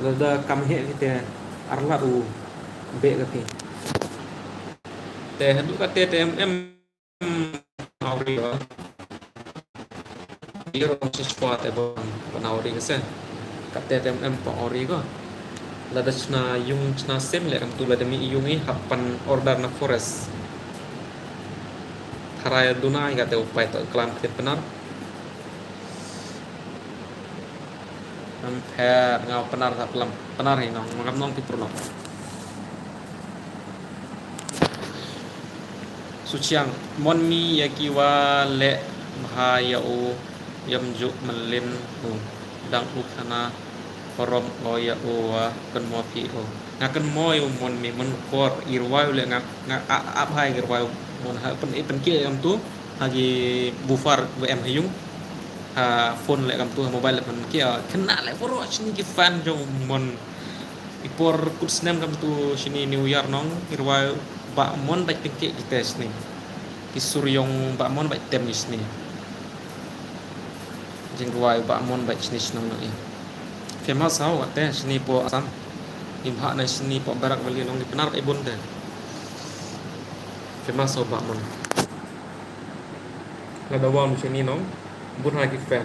Lada kam he ki te arla u be ka ti. Te hadu ka te te em em awri go. Iro se chwa te bon, bon awri go se. Kate te em em po awri go. Lada chna yung chna sem le kamtu lada mi yung i hap pan order na forest. Tharai duna i kate upai to klam kit penar. Am pher nga penar ta pelam, penar hi nong, ngam nong ti pernong. Suchiang, mon mi ya kiwa le bha ya u, yam juk melin u, dang u khana, korom o ya u wa, ken mo pi u. Nga ken mo ya u mon mi, mon kor, irwai u le nga, nga a, a bha irwai u, mon ha, pen, pen ke yam tu, ha ki bufar wa em ha yung, ha phone le kamtu, ha mobile le pen ke, kena le, poro chini ki fan jong mon. I por kut snem kamtu chini New Year nong, irwai ba mon bait tengke kita chini. Ki suryong ba mon bait tem chini. Jingwai ba mon bait chini chnong nong i. Famous hau kate chini po Assam. Im ha na chini po Barak Valley nong i penar i bun te. Famous hau ba mon. Lada wan chini nong, bun ha ki fan.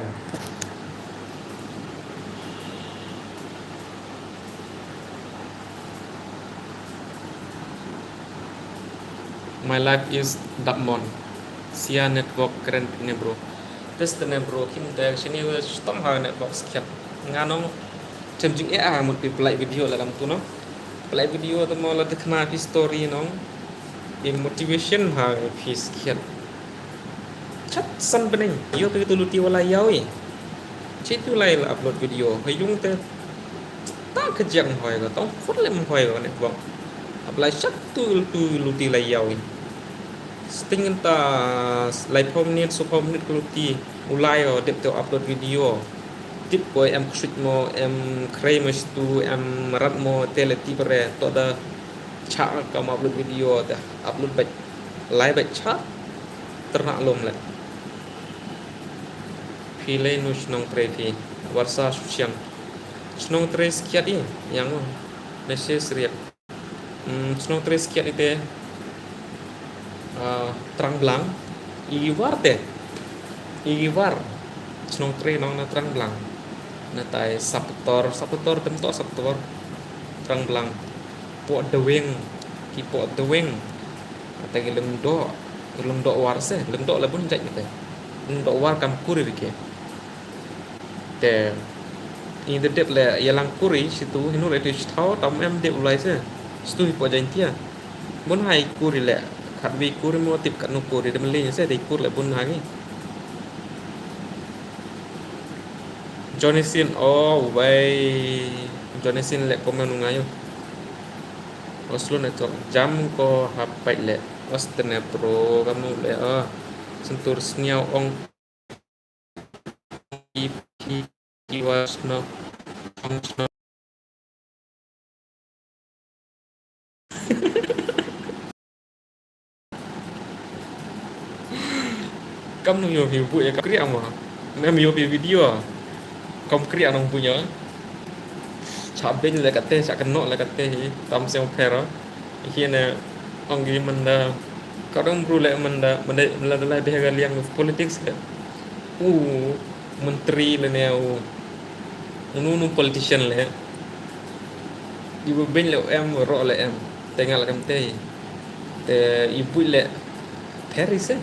My life is dapmon. Sia network keren ne bro. Test ne bro, kim te chini we stom ha network skhiat. Nga nong chem jing e a mut pi play video la kam tu no. Play video to mo la te khna pi story nong. Pi motivation ha pi skhiat. Chat san beneng. Yo tu tu luti wala yawi. Chet tu lai la upload video. Hayung te. Ta kejang hoi ko. Tong khot lem hoi ko ne bang. Apply chat tu tu luti la yawi. Sting ta lai pom nit su pom nit ko luti. Ulai o dep te upload video. Tip ko em ksut mo em krei mo stu em rat mo tele tip re to da. Cha kam upload video te upload bait lai bait cha ternak lom le. Phi le nu chnong tre phi warsa suchiang chnong tre skiat i yang message riak. Hmm, chnong tre skiat i te. Ah, Trang Blang i war te i war chnong tre nong na Trang Blang na tai Saptor Saptor tem to Saptor Trang Blang. Poh deweng ki poh deweng. Kata ki lengdok, lengdok war se, lengdok la bun jait kata. Lengdok war kam kur ri ke. Te i de dep le ya lang kur ri situ hinu le te chithau tam em dep ulai se. Situ hi poh Jaintia. Bun hai kur ri le. Khat wi kur ri mo tip kat nu kur ri de melin se de kur le bun hai. Johnny Sin, oh, wei. Johnny Sin le comment ngai. Oslo network jam ko hap pait le. Ostene pro kamu le, ah. Sentur sniaw ong. Ipi iwa sno. Ong sno. Kam nu yo view bu ya ka kriya ma. Nem yo view video. Kam kriya nong bu ya. Cha ben le kate, cha keno le kate hi. Tam se pera. Hi ne ong gi manda. Ka dong bru le manda, manda, manda lai behaga liang politics le. U menteri le ne u. Unu nu politician le. Ibu ben le em ro le em. Tengal kam te. Te i buit le pher i se.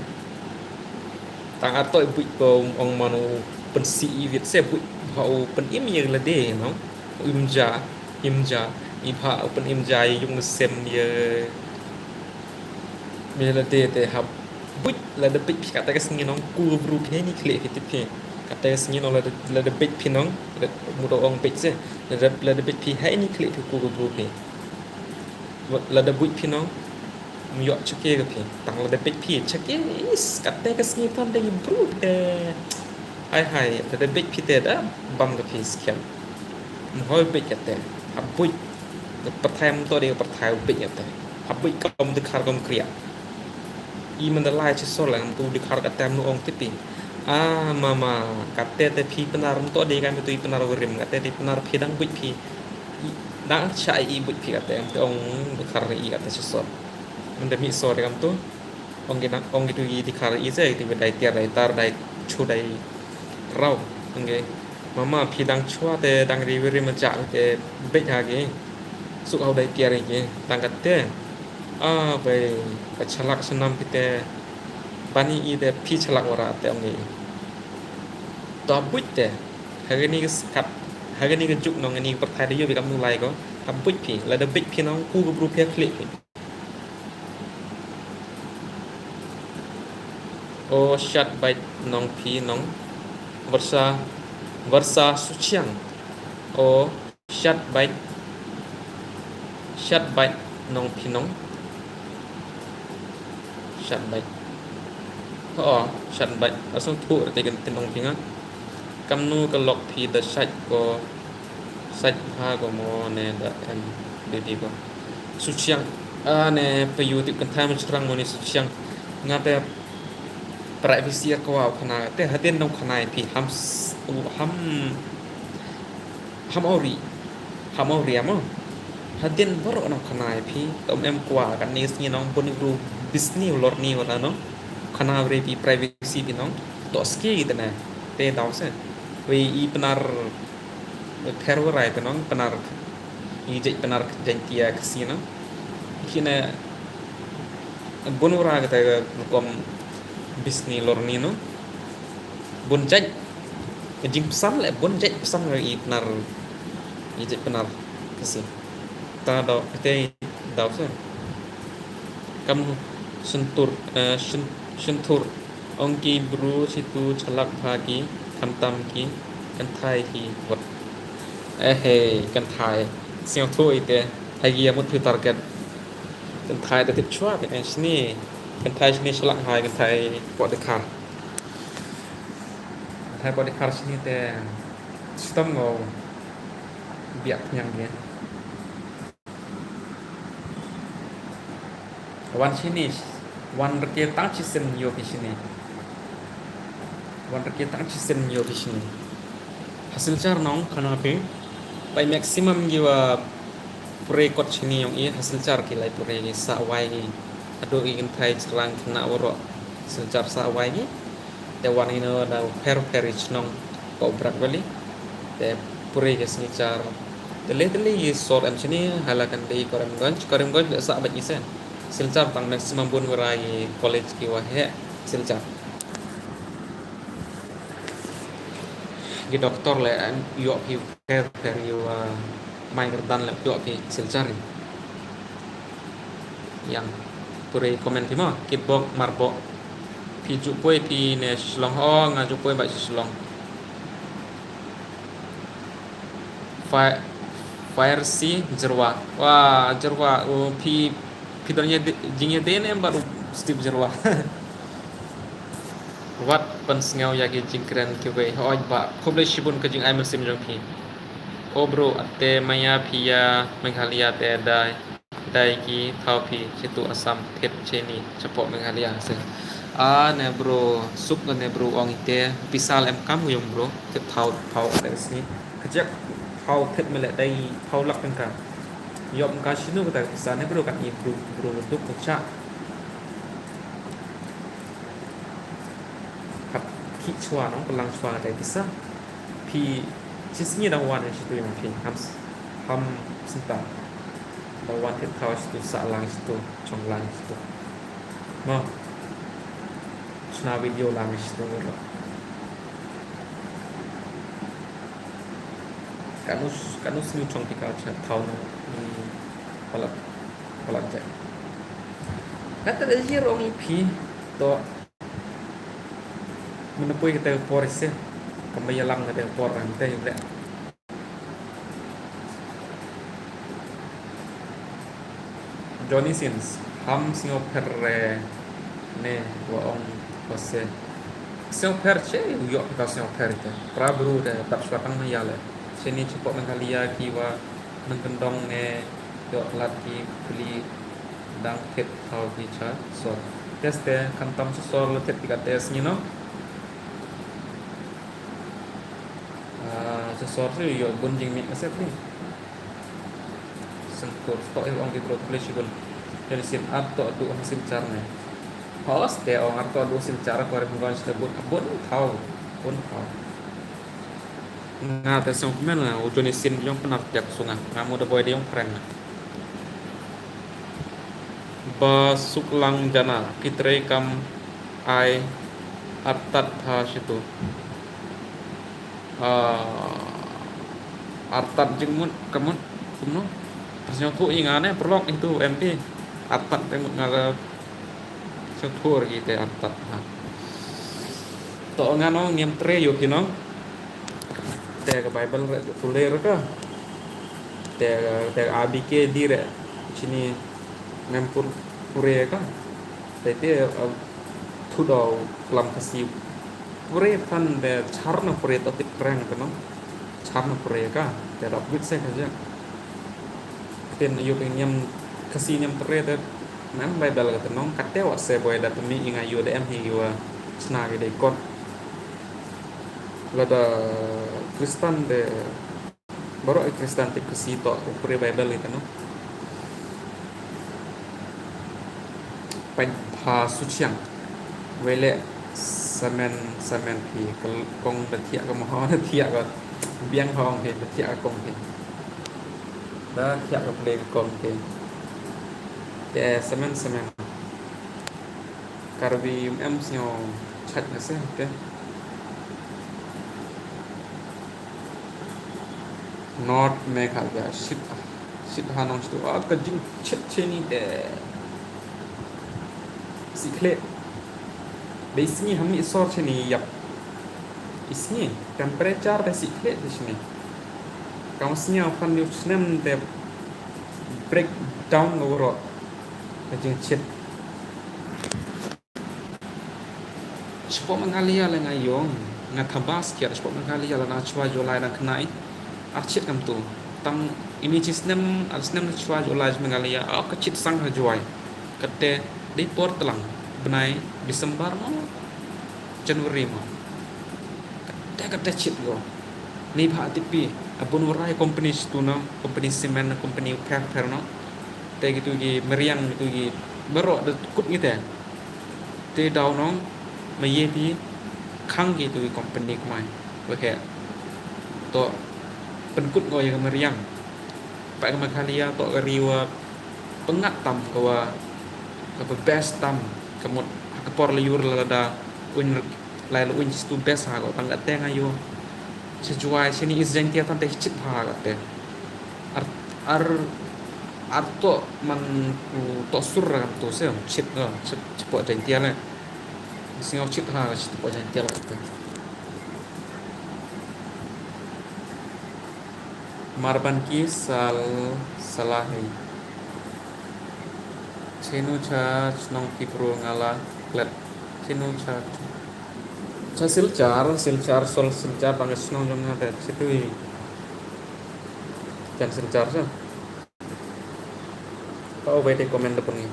Tang ato i buit ko ong mano pensi i wit se buit ha u pen im ye la de no. Im ja, im ja, Ïa pha u pynim ja ïa yung sem ïa. Me la dei te hap buit lada bit phi kata ka sngi nong ku bru phi ni khleh phi tip phi. Kata ka sngi nong lada, lada bit phi nong, lada, mu da ong bit se. Lada, lada bit phi hai ni khleh phi ku bru phi. Lada buit phi nong, ym ïoh chake ka phi. Tang lada bit phi chake, is, kata ka sngi ton dei bru te. Hai hai, lada bit phi te da bam ka phi skhem. Ym hoi bit kata. Hap buit. Ka pyrthai ym to dei ka pyrthai u bit kata. Hap buit kum dkhar kum kriah. I man da lai chi sol lang tu dkhar kata ym ong tip phi. Ah, mama, kata te phi Pnar ym to dei ka me tu i Pnar u rim, kata te Pnar phi dang buit phi. I, dang cha i buit phi kata, em te ong dkhar i kata chi sol. Mynda mi sor kam tu. Ong ki nang, ong ki tu i dkhar i se, i tu dai tiar, dai tar, dai chu, dai rau. Ong ki, mama, phi dang chwa te, dang ri ri ma ja te, bit ha ki. Suk hau dai tiar i ki, dang kata. Ah, bai, ka chalak sanam phi te. Bani i te, phi chalak wara te, ong ki. To buit te. Hagani ka skat, hagani ka juk nong, ngani ka pyrthai da ïoh bi kam nu lai ko. Hap buit phi, lada bit phi nong, ku ka bru phi khleh phi. O shat bait nong phi nong. Versa, versa suchiang. O shat bait. Shat bait nong phi nong. Shat bait. O shat bait. Asung thu rete kan tenong phi nga. Kamnu ka lok phi da sait ko, sait bha ko mo ne da em baby ko. Suchiang, a ne pa yu tip kynthai ma shrang mo ne suchiang. Nga te privacy ko wa khana te hadien nong khana phi ham s-, u ham, ham ori. Ham ori amo. Hadien bor nong khana phi, tom em kwa kan ni sngi nong bun bru bisni lor ni wala nong. Khana bre phi privacy phi nong. To ski te ne. Te dau se. Wei i Pnar pher warai te nong, Pnar i jait Pnar Jaintia Khasi nong. Kine bun wara kata ka rukom bisni lor ni nong. Bun jait. Jing pesan le bun jait pesan i Pnar. I jait Pnar Khasi. Ta dau, te dau se. Kam sentur, eh, sen-, sentur. Ong ki bru situ chalak bha ki, khamtam ki, kynthai ki, wat. Eh, hey, kynthai. Siang thu ite, hai ki amut phi target. Kynthai te tip chwa, kynthai sini. Kynthai sini chalak hai, kynthai pot de khar. Kynthai pot de khar sini te, sitam ngo, biak nyang ge. Wan shini, wan rke tang chisen yo phi shini. Wan rke tang chisen yo phi shini. Ha Silchar nong khana phi. Pai maximum ki wa pure kot shini yong i ha Silchar ki lai pure ki sa wai ki. Ado i kynthai chlang khana waro Silchar sa wai ki. Te wan ino da pher pher i chnong ko Brak Valley. Te pure ke Silchar. Te le te le i sor em chini Hailakandi, Karimganj, Karimganj le sa bad isen. Silchar tang maximum bun wara i college ki wa he Silchar. Ki doktor le em yo phi pher pher i wa mai kerdan le yo phi Silchar. Yang pure comment phi mo, kitbok marbok. Phi ju poi phi ne Shillong, o nga ju poi ba Shillong. Fire, fire si jerwa. Wa jerwa, o phi, phi don ya jing ya den em ba Steve jerwa. Wat pynsngew ya ki jingkren ki wei. Hoi ba, khublei shibun ka jingai mynsiem jong phi. O bro, ate maya phi ya Meghalaya te dai. Dai ki thaw phi chitu Assam thit chini chapoh Meghalaya se. A ne bro, suk ne bro ong ite, pisa em kam yung bro, thit thaw, thaw te sini. Kajak thaw thit mele dai thaw lak tengka. Yop ka shinu kata pisa ne bro kan i bro, bro duk ka cha. Hap ki chwa nong pelang chwa dai pisa. Phi chi sngi dang wan chitu yong phi ham s-, ham senta. Dang wan thit thaw chitu sa lang chitu chong lang chitu. Ma. Chna video lang chitu lo. Kanu s-, kanu sngi chong phi ka cha thaw nong. Palat, palat jek. Kata da jir ong iphi to. Mena poi kata ka por ise. Kamba yalang kata ka por nang te bre. Johnny Sins, ham sngewpher re ne wa ong wa se. Sngewpher che, u yok ka sngewpher te. Pra bru te, tap shwa tang ma yale. Che ni che pok nang kalia ki wa nang kendong ne, yok lat ki pli dang tip tau ki cha. So, test te, kan tam sor la tip ki ka test ni no. Ah, sor se yok bun jing mi ka set ni. Sengkur, tok eh ong ki bro, please bun. Jadi sin ap tok tu ong sin char ne. Hos te ong ap tok tu sin char ko re bun se bun, bun tau, bun tau. Nga te song kmen nga, u Johnny Sin jong Pnar tiak sunga. Nga mu da boy de jong prank nga. Ba suk lang jana, ki trei kam ai artat ha shitu. Ah, artat jingmut, kamut, kumno? Pas nyong tu i nga ne, perlok itu M P. Artat jingmut nga la shu tur ki te artat ha. To nga no, ngim trei yo ki no. Te ka Bible re, tu le re ka. Te, te A B K D re. Chini ngim pur, pure ka. Te te, uh, tu do klam Khasi. Pure than de char na pure to tip kreng ka no. Char na pure ka. Te rap wit se ka ja. Ken yo pe niam Khasi niam tre te. Nang Bible ka te nong kate wa se boy da te mi inga yo de em hi yo. Sna ke de kot. Lada Kristan de, baroh i Kristan tip Khasi to, u pure Bible ita no. Pynpha suchiang. Wele samen, samen phi, ka kong da thiah ka moho, da thiah ka biang hong phi, da thiah ka kong phi. Da thiah ka ple ka kong phi. Te samen, samen. Karbi em sñiaw chait na se, te. North Meghalaya, shit, shit ha nong shit, ah, ka jingchit chini te. Sikhle. Be sngi ha mi sor chini yap. Isngi, temperature te sikhle te chini. Kam sñiaw fan yu snem te breakdown ka waro. Ka jingchit. Shipok Meghalaya la nga ïoh, nga thabas kiar shipok Meghalaya la na chwa July dang khnai. Archit kam tu. Tang ini chi snem, ar snem na chwa July Meghalaya, ah, ka chit sang ha July. Kate dei por tlang, bnai December mo, January mo. Kate, kate chit go. Ni bha tipi, abun warai company situ no, company cement, company pher pher no. Te gitu gi meriang gitu gi, baroh da kut ngi te. Te daw nong, ma ye phi, khang ki tu ki company kmai. Wei he. To, pynkut ngo ïa ka mariang. Pa ka Meghalaya, to ka ri wa, pyngat tam ka wa, ka ba best tam, ka mut, ha ka por la yur la da, un, lai la un stu best ha ko, tang ka te nga yo. Chi Jowai, chi ni is Jaintia tan te chit ha ka te. Ar, ar, ar to man ku to sur ra kan to se, chit, no, chit, chit po Jaintia le. Singaw chit ha, chit po Jaintia le kan to. Marban ki sal, sala hei. Chenu cha chnong ki pro ngala klet. Chenu cha, cha Silchar, Silchar, sol Silchar, bang chnong jong nga te, chitui. Chan Silchar cha. Pau bai te comment da pang ngi.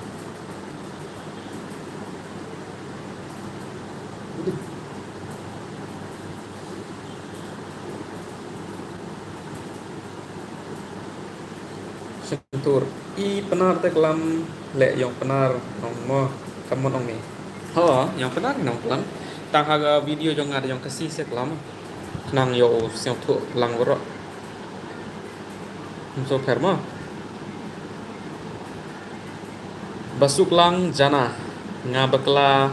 Shentur. I Pnar te klam le yong Pnar nong mo kam mo nong ni. Ho, yong Pnar nong klam. Tang ha ga video jong nga jong Khasi se klam. Nang yo siang thu lang waro. Mso pher mo. Basuk lang jana, nga bakla,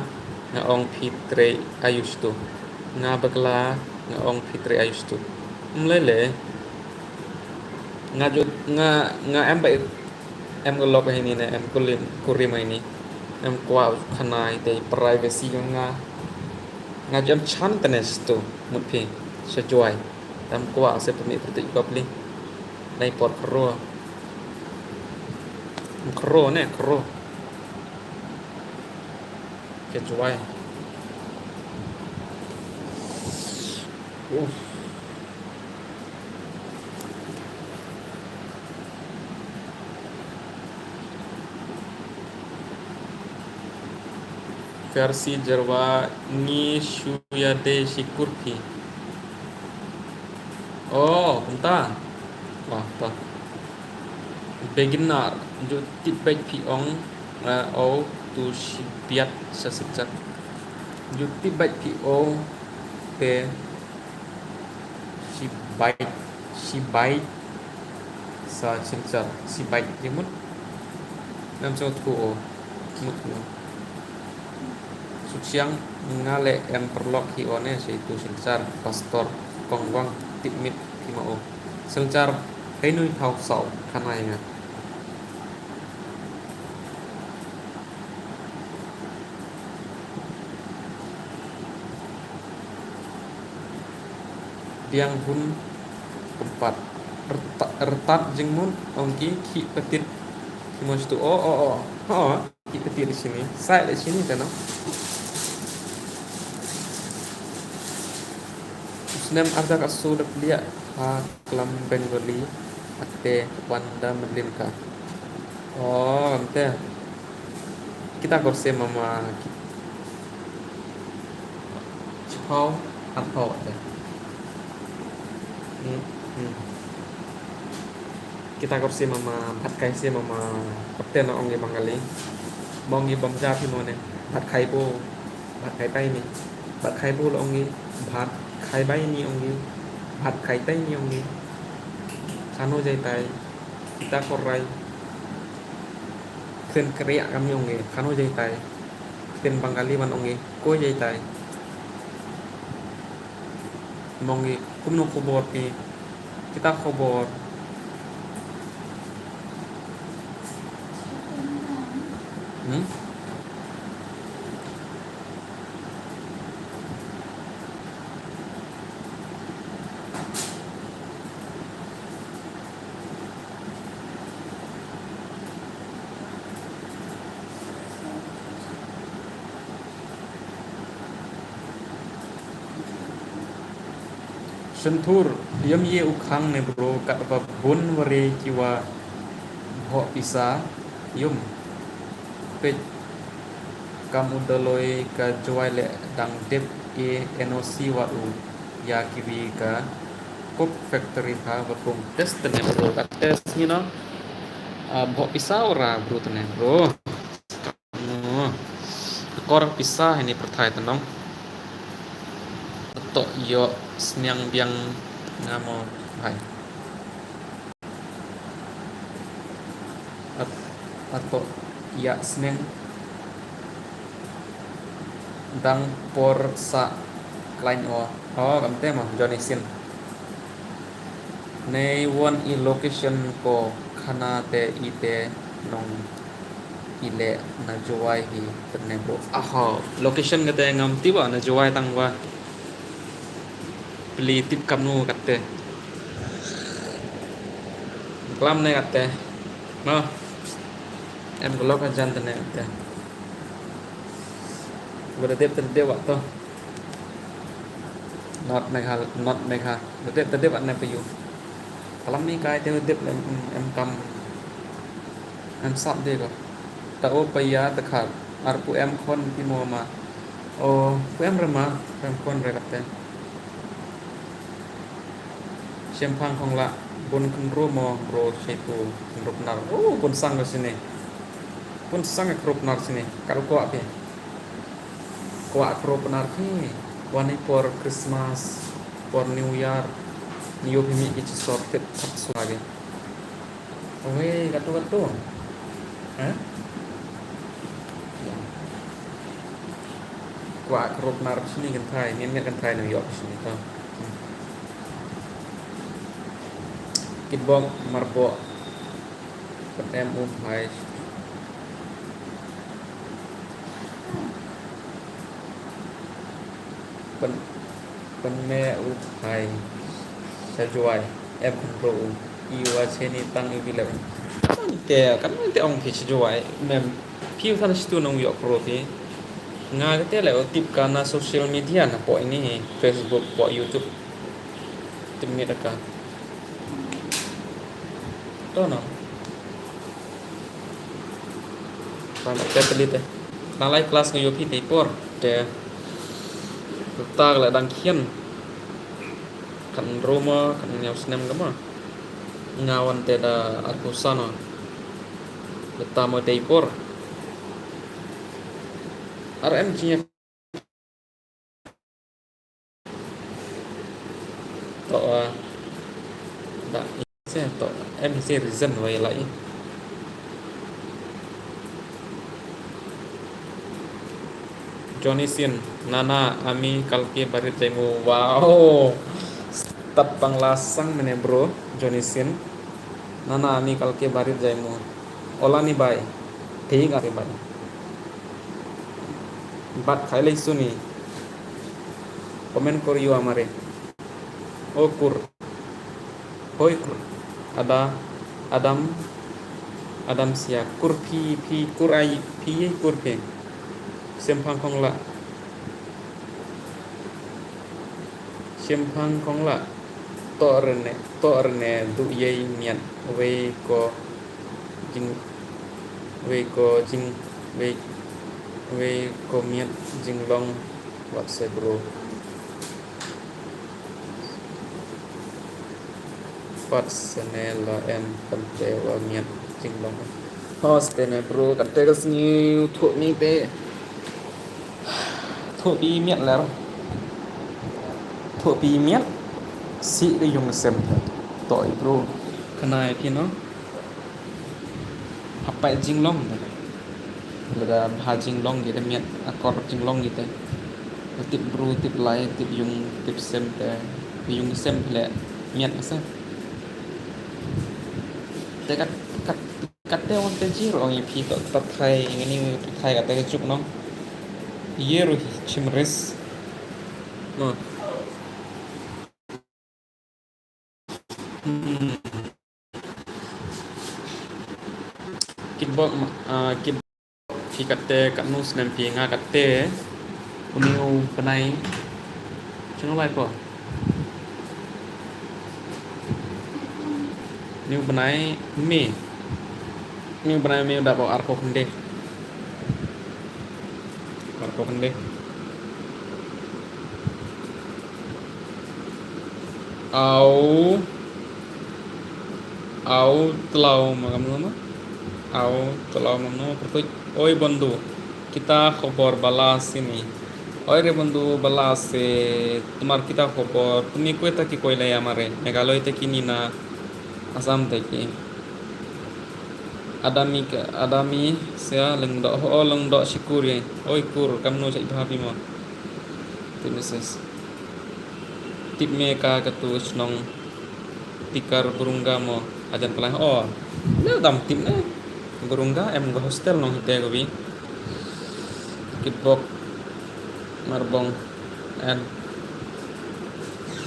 nga ong phi trei ayush tu. Nga bakla, nga ong phi trei ayush tu. Mlele. Nga ju, nga, nga em ba, em ka lok hini ne, em kurim, kurim hini. Em kwah khana ite privacy nga. Nga ju em chan tene stu, mut phi, sha Jowai. Em kwah se pynmih pyrtuit kop li. Nai por kro. Em kro ne, kro. Ke Jowai. Uff. Versi Jerwa ngi shu ïadei shi kur phi. Oh, kumta. Wah, ta. Beginner, ju tip beit phi ong, eh, oh, tu shi biat sa sejak. Ju tip beit phi ong, te shi beit, shi beit sa sejak, shi beit jingmut. Nam song tu o, mut no. Suchiang nga le em paralok hi one se tu Silchar, Pastor Kongwang, tip mit phi ma o. Silchar, hei nui thau sau, khana ïa nga. Biang hun kempat. Rta-, rtat jingmut, ong ki, ki patit. Ki mos tu, oh, oh, oh. Oh. Ki peti di sini, sai di sini tano. Snem arda ka su da plia ha klam Bengali ate wanda medlin ka. Oh, ante. Kita korse mama ki-, chipau, atau ate. Hmm, hmm. Kita korsi mama, bhat khai si mama, kapten na ong i Bengali. Mong i bamja phi mone, bhat khai bo, bhat khai pai ni. Bhat khai bo lo ong i, bhat khai bai ni ong i, bhat khai tai ni ong i. Khano jai tai, kita korai. Kren kriak kami ong i, khano jai tai. Kren Bengali man ong i, ko jai tai. Mong i, kumno khubor phi? Kita khubor. Hmm? Shyntur, ym ye u khang ne bro, katba bun ware kiwa bhoh pisa, ym. Peit kam u Daloi ka Jowai le dang dep e N O C wat u ya kiwi ka Coke factory ha ba kong test ne bro, ka test ni no. Ah, bhoh pisa ora bro tene bro. Mo. Kor pisa hini pyrthai tenong. Atok yo sniang biang ngamo hai. At-, atok ya sniang dang por sa klein o. Oh, kamte mo Johnny Sin. Nei won i location ko khana te i te nong i le na Jowai hi tene bro. Aha, location kate ngam tiwa na Jowai tang wa. Pli tip kamnu kate. Klam ne kate. Ma. Em ko lok ajan tene kate. Bada dep tene wa to. Not Megha, not Megha. Dep, dep, dep, ne payu. Kalam ni kai te dep, em, em kam. Em sap de ko. Ta o paya ta khat. Ar pu em khon pi mo ma. O, pu em re ma, pu em khon re kate. Shemphang khong la, bun khynru mo, bro, shetu, khynru pnar. O, bun sang ko sini. Bun sang khynru pnar sini. Karu ko api. Kwah kro pnar phi. Wan i por Christmas, por New Year. Ni yo phi mi ki chi sor tit thak swa ge. Oi, katu katu. Ha? Kwah kro pnar sini kan thai, ni ngat kan thai New York sini to. Kitbok marbok. Pynem u phai. Pyn, pynme u phai sha Jowai. Em pynro u. I wa cheni tang i bilep. Kan te, kan te ong phi sha Jowai. Mem, phi u than shitu nong yok pro phi. Nga kate le u tip ka na social media na po ini, Facebook, po YouTube. Tip mi da ka. To no. Kan te peli te. Nalai klas nga yopi te por. Te. Tag le dang khian. Kan roma, kan nyau snem gama. Ngawan te da arku sano. Leta mo te por. R M G F. To, ah, da, ise to, em ise reason wai lai. Johnny Sin, nana ami kalke barit jaimu. Wow. Stad Bangla sang mene bro, Johnny Sin. Nana ami kalke barit jaimu. Ola ni bai. Thik ase bai. Bat khai lei suni. Comment kor yu amare. O kur. Hoi kur. Ada, Adam, Adam sia. Kur phi, phi, kur ai, phi ye kur phi. Semphang khong la. Semphang khong la. To rene, to rene du ye miat. Wei ko jing, wei ko jing, wei, wei ko miat jinglong. Wat se bro. Pat sene la em pante wa miat jinglong. Hos te ne bro, kate ka sngi u thuh mi te. Thuh pi miat ler. Thuh pi miat. Si ka yung sem. To i bro. Kana e phi no. Hapai jinglong te. Lada bha jinglong kita miat akor jinglong kita. Tip bru, tip lai, tip yung, tip sem te. Yung sem le miat masa. Te kat, kat, kat te wan te jir ong i phi to tat thai ngini tat thai kata ke juk nong. Ye ru hi chim ris. No. Hmm. Kitbok, ah, kitbok phi kate katnu snem phi nga kate. Uni u bnai. Chunga lai po. Uni u bnai me. Uni u bnai me u da po arko khynde. Arko khynde. Au. Au tlaw ma kamno ma. Au tlaw ma no pertuj. Oi bondhu. Kita khobor bala sini. Oi re bondhu bala se. Tumar kita khobor. Tumi koi ta ki koi la ya mare. Meghalaya ta ki ni na. Assam ta ki. Adami ka, adami sia lengdok ho lengdok shikur ye. Oi kur kamno chai bha pi mo. Ti message. Tip me ka katu shnong Tikar Burunga mo ajan pelai. Oh, ne dam tip ne. Burunga em ga hostel nong hite ko bi. Kitbok marbong. And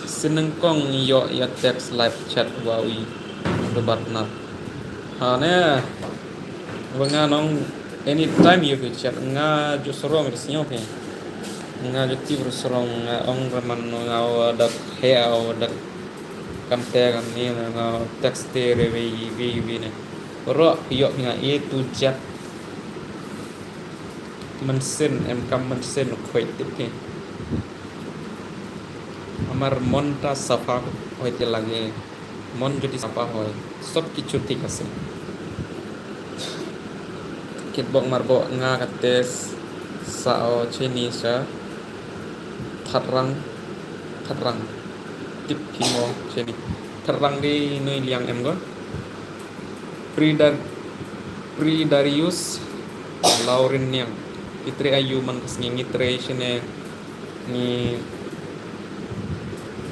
sinengkong yo ya text live chat wa wi. Debat nat. Ha ne. Wa nga nong anytime yo ke chat nga ju sorong de snyo ke. Nga ju tip ru sorong nga ong raman no nga wa dak he wa dak kam te kam ni nga text te re wi wi wi ne. Ro yo nga e tu chat. Mensin em kam mensin khoi tip ke. Amar mon ta safa hoi te lage. Mon jodi safa hoi. Sob kichu thik ase. Kitbok marbok nga kate sa o cheni sa. Thatrang. Thatrang. Tip kimo cheni. Thatrang di nui liang em go. Prida, Pridarius Laurin niang. Itre ayu man kas ngi ngitre shine ngi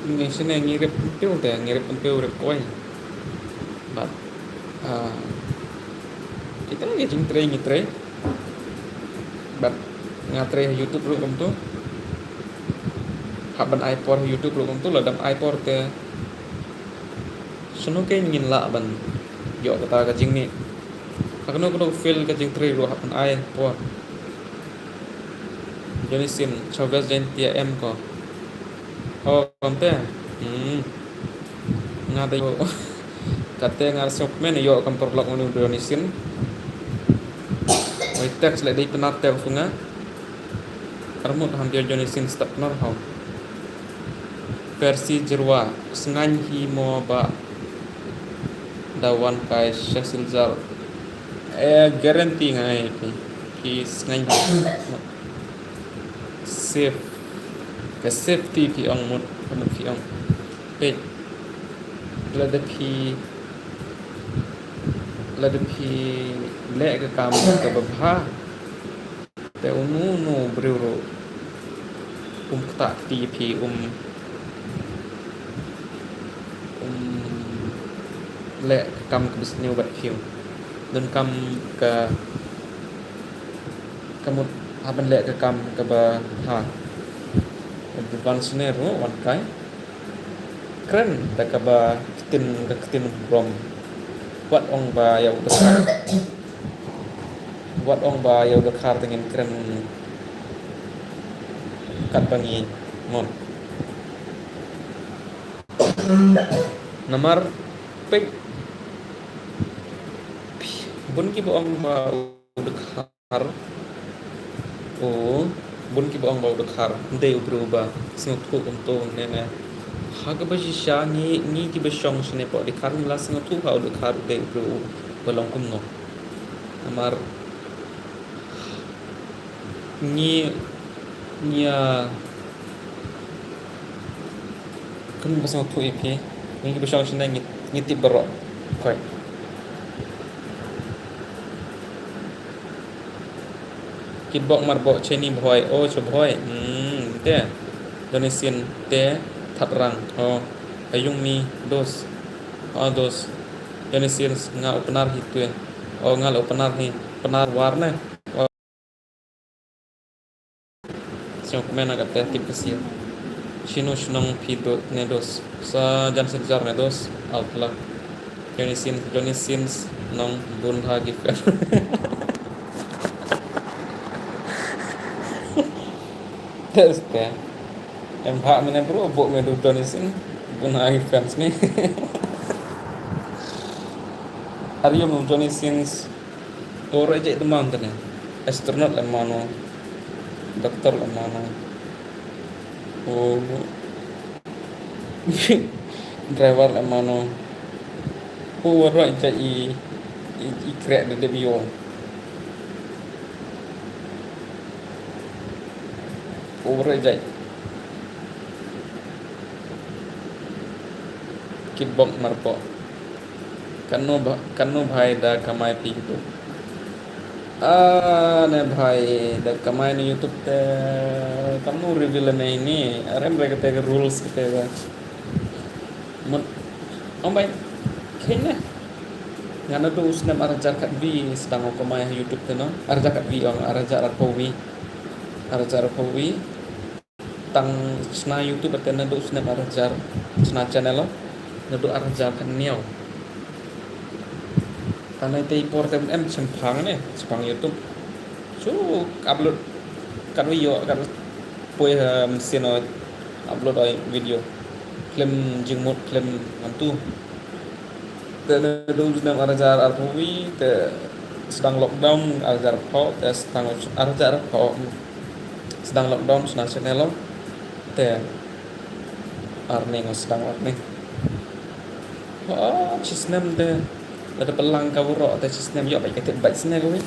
ngi shine ngi rep pil te ngi rep pil rep koi. Bad, ah, kita ngi jingtrei ngi trei. Bad nga trei ha YouTube ruh kumtu. Hap ban ai por ha YouTube ruh kumtu, lada ym ai por te shano kein ngin lah ban ïoh kata ka jingmih. Ha kano kano field ka jingtrei ruh hap ban ai por. Johnny Sins, Chavez Jaintia em ko. Oh, kumta. Hmm. Nga te ïoh. Kata nga sngewkmen ïoh kam paralok manu Johnny Sins. Oi, text leh dei Pnar te u sunga. Armut ham ïoh Johnny Sins step Pnar ham. Percy Jyrwa, sngain hi mo ba da wan kai Cecil Jar. Eh, guarantee nga ai phi. Phi sngain hi. Safe. Ka safety phi ong mut, mut phi ong. Peit. Lada phi, lada phi leh ka kam kaba bha. Te uno uno u briew ruh um ktah kti ïa phi, um, um leh ka kam kaba sniew bad phi. Donkam ka, ka mut hap ban leh ka kam kaba bha. Ban sniew ruh wan kai. Kren da kaba ktien, ka ktien burom. Wat ong ba ïa u dkhar. Wat ong ba ïa u dkhar te ngin kren katba ngi mon. Namar peit, bun kiba ong ba u dkhar Ar, u, bun kiba ong ba u dkhar, ym dei u briew ba sngewthuh kumto ne ne. Ha kaba shisha ngi, ngi kiba shong shane hapoh dkhar ngi la sngewthuh ha u dkhar u dei u briew ba long kumno. Namar ngi, ngi, ah, Kan ba sngewthuh ïa phi. Ngi kiba shong shane ngi, ngi tip baroh. Khoi. Kitbok marbok Chenni Bhoi. Oh, Cho Bhoi. Hmm, te. Johnny Sins te Thadrang. Oh, ayung mi dos. Oh, dos. Johnny Sins nga u Pnar hi tu. Oh, nga la u Pnar hi. Pnar war ne. Oh. Sngewkmen na kata tip ka sia. Shino shnong phi do ne dos. Sa jan sik jar ne dos. Outlook. Johnny Sins, Johnny Sins nong bun ha gift. Test ya. Em ha mene bro, bo me do Johnny Sins. Bun ha gift fans ni. Are you Johnny Sins? Ore jai demam tane. Astronaut le mano. Doctor le mano. O driver le mano. O ore jai i, i, i krek de debio. Ore jai. Kitbok marbok. Kano ba, kano bhai da kamai phi YouTube. Ah, ne bhai da kamai ne YouTube te kano reveal ne ini. Arem re kete rules kete ba. Mut. Ong bai. Kene. Ngana tu usnem arjar kat vi sedang kamai YouTube te no. Arjar kat vi ong arjar arphew vi. Arjar arphew vi. Tang sna YouTube te naduh snem arhajar sna channel lo, naduh arhajar khathynñiew. Tang nai tei por te em shemphang ne shemphang YouTube. Su upload kat video kat poi ha machine o upload o video. Khlem jingmut khlem ngantu. Te naduh snem arhajar arphew te sdang lockdown arhajar arphew te sdang arhajar arphew. Sdang lockdown sna channel lo. Te earning sdang earning. Oh, chisnem te. Lada pynlang ka waroh te chisnem ïoh bike te bike sne ko wi.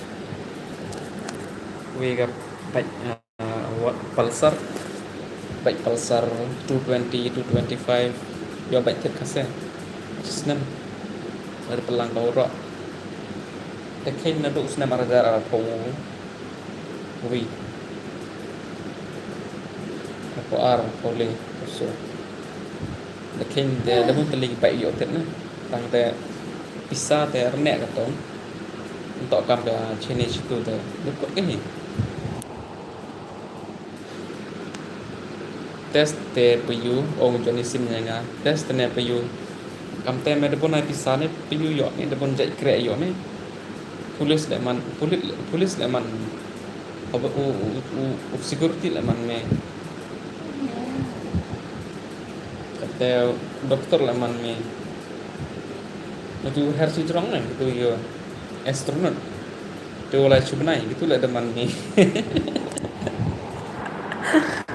Wi ka bike, ah, Pulsar. Bike Pulsar two twenty, two twenty-five. Ïoh bike te kase. Chisnem. Lada pynlang ka waroh. Te khein naduh snem arhajar arphew. Wi. Arphew ar, arphew le, arphew so. Da khein te da bun tylli ki bike ïoh tet na. Tang te Pisa te rnek ka tong. Ntok kam ka chene chitu te. Dukut ke hi. Test te payu, ong Johnny Sins ïa nga. Test te ne payu. Kam te me debun ai pisa ne payu ïoh ne, debun jait kreh ïoh ne. Police le man, police, police le man. Haba u, u, u, u security le man me. Kata doktor le man me. Natu her si jrong ne, natu ïoh astronaut. Te u lai chu bnai, kitu le da man me.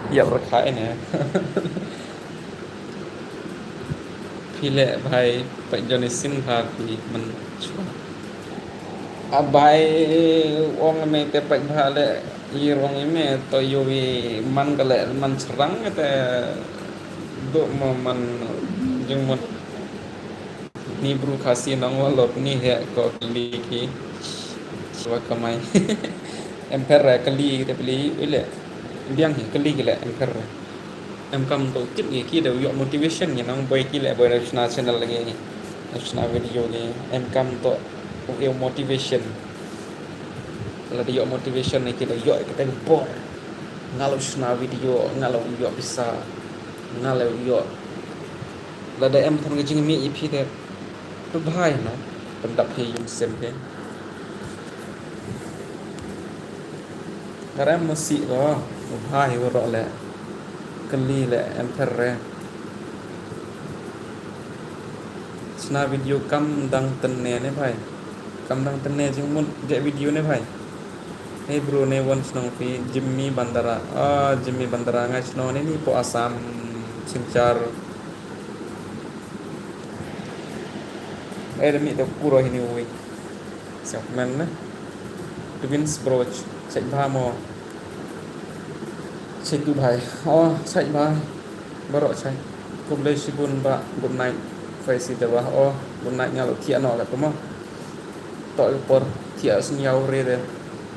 Ïa rakha ne. Phi le bhai, peit Johnny Sins bha phi man chwa. A bhai, ong me te peit bha le, i rong i me, to ïoh i man ka le, man srang te, do mo man jingmut. Ni bru Khasi nang wa lop ni he ko kali ki. Wa kamai. Em pher ra kali te pli, ule. Biang hi kali ki le, em pher ra. Em kam to tip ngi ki da ïoh motivation ngi nang boi ki le boi da chna channel ngi. Da chna video ngi. Em kam to ïoh motivation. La da ïoh motivation ngi ki da ïoh kita bor. Nga la chna video, nga la ïoh pisa. Nga la ïoh. La da em than ka jingmih ïa phi te. Phi bha hi na. Pyndap hi ïing sem phi. Ngarem mo si ko, u bha hi waroh le. Kali le em pher re. Chna video kam dang tynne ne bhai. Kam dang tynne jingmut je video ne bhai. Hey bro, ne wan shnong phi, Jimmy Bandara. Ah, Jimmy Bandara ngai shnong ne ni po Assam, Silchar. Eh, da mih da kuro hi ni wi. Siap men ne. Twins bro, check bha mo. Check tu bhai. Oh, check bha. Baroh check. Khublei shibun ba. Good night. Faisi da ba. Oh, good night nga lo thiah noh ka tu mo. To i por thiah sniaw re de.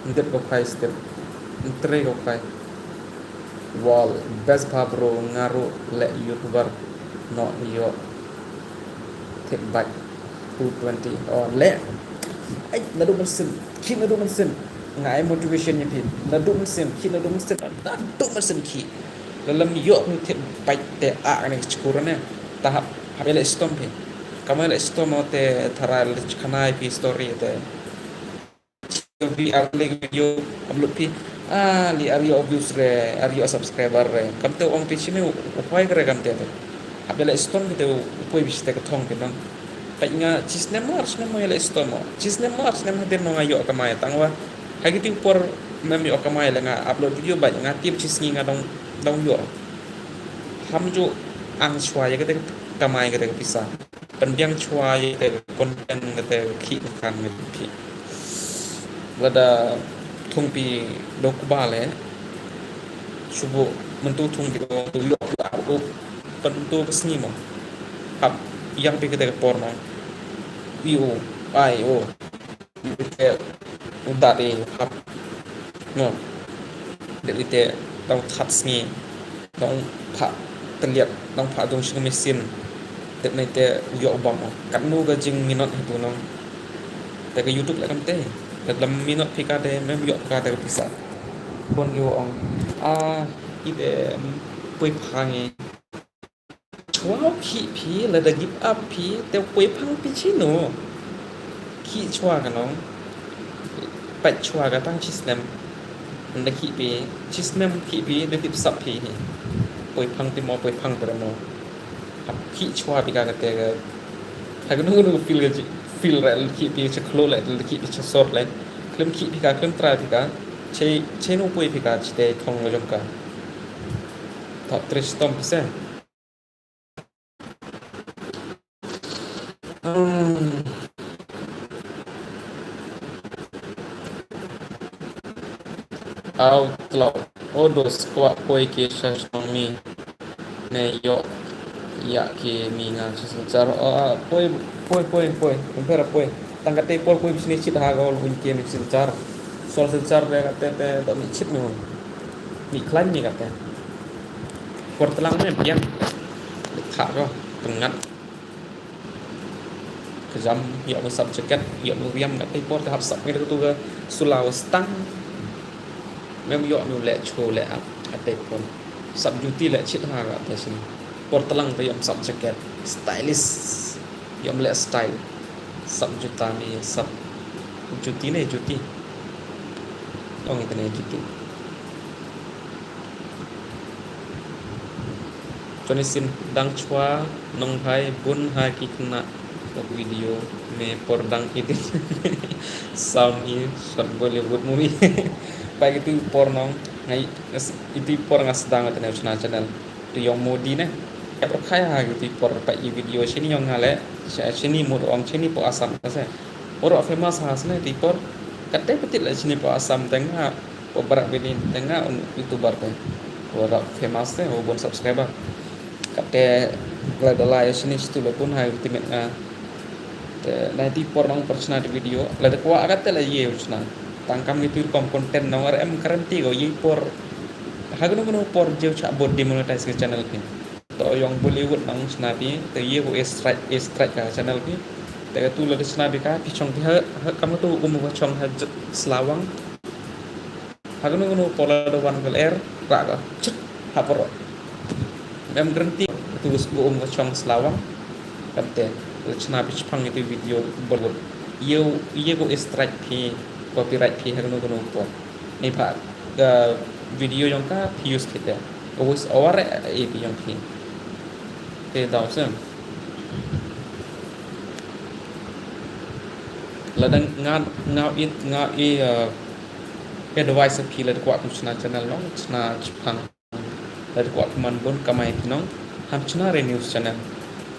Ndit ko khai step. Ntre ko khai. Wall, best bha bro, nga ruh leh YouTuber. Noh ïoh. Thep bike two twenty. Oh, leh. Ai, naduh mynsiem. Khie naduh mynsiem. Nga ai motivation ïa phi. Naduh mynsiem, khie naduh mynsiem. Naduh mynsiem khie. Lada lem ïoh phi thep bike te a ne chkur ne. Ta hap, hap ïaleh shitom phi. Kam ïaleh shitom te tharai leh khana ïa phi story te. Video, ar leh video upload phi. Ah, li ar ïoh views re, ar ïoh subscriber re. Kamte ong phi shini u, u hoi kre kamte te. Hap ïaleh shitom phi te u, u poi phi te ka thong phi nang. Peit nga shisnem mo ar snem mo ïaleh shitom mo. Shisnem mo ar snem hadien mo nga ïoh kamai tang wa. Ha kiti por mem ïoh kamai le nga upload video bad nga tip shisngi nga dang, dang ïoh. Ham ju ang shwa ïa kate kamai kate pisa. Pynbiang chwa ïa kata content kata khih kan ngi khih. Lada thung phi dok ba le. Shubu myntu thung phi dok tu yok phi ap up. Pyntu ka sngi mo. Hap yang phi kata ka por mo. Wi o. Ai o. Te u da te hap. No. Dep ite dang that sngi. Dang pha teliat, dang pha dung shing mesin. Dep nai te yok bam. Katno ka jing minot hitu nong. Te ka YouTube la kam te. Te lam minot phi ka te mem yok phi ka te ka pisa. Bon ki ong. Ah, ite pui pha ngi. Chwa khih phi, lada give up phi, te poi phang phi chino. Khih chwa ka nong. Pait chwa ka tang chisnem. Nda khih phi, chisnem khih phi, da tip sap phi. Poi phang phi mo, poi phang phi mo. Hap khih chwa phi ka kate ka. Ha ka nung nung feel ka ji, feel ra khih phi cha khlo le, khih phi cha sor le. Khlem khih phi ka, khlem try phi ka. Che, che no poi phi ka, chite thong jong ka. Thap tres tom phi se. Aw tlok, o dos kwah poi ki sha shnong mi. Ne ïoh ïa ki mi nga sha Silchar. O, poi, poi, poi, poi. Pynpher poi. Tang kate por poi bishni chit ha ka ol un ki mi Silchar. Sol Silchar re kate te dok mi chit mi. Mi khlaiñ mi kate. Por tlang me biang. Tha ko, tyngat. Ka jam, ïoh me sap jacket, ïoh me riam, katei por te hap sap ngi da katu ka sula wa stang. Mem ïoh me leh cho leh ap, katei por. Sap juti leh chit ha katei sini. Por tlang te ïoh me sap jacket, stylish. Ïoh me leh style. Sap juta me, sap juti ne, juti. Ong ita ne juti. Johnny Sin, dang chwa nongbhai bun ha ki khynnah pok video me por dang edit. Sam hi short Bollywood movie. Pa itu por nong, ngai itu por nga sdang ata ne chna channel. Tu yong Modi ne. Ka por khai ha itu por pa i video chini yong nga le, chini mut ong chini po Assam ka se. Oro famous ha sne ti por. Kate patit la chini po Assam teng ha. Ko barak bini teng ha un YouTuber te. Oro famous te, o bon subscriber. Kate la dalai chini situ la pun ha ultimate nga. Te na ti por nong persna di video. La de kwa kate la ye usna. Tangkam gitu kom content nong ar em guarantee ko ye por. Hagnu gnu por jeu cha bot demonetize ke channel ke. To yong Bollywood nang chna pi, te ye ko e strike, e strike ka channel pi. Te ka tu la de chna pi ka, pi chong pi ha, ha kam tu um wa chong ha j-, Slawang. Ha kanu kanu pola do wan kal er, ra ka, chut, ha poro. Em guarantee, tu us bu um wa chong Slawang. Kam te, la chna pi chpang itu video Bollywood. Ye, ye ko e strike pi, copyright pi ha kanu kanu por. Ni pha, ka video yong ka pi use kite. Ka voice over e pi yong pi. Te daw sem. Lada nga, nga it, nga i, uh, advice pi lada kwah kum chna channel nong, chna chpang. Lada kwah kum man bun kamai pi nong, ham chna re news channel.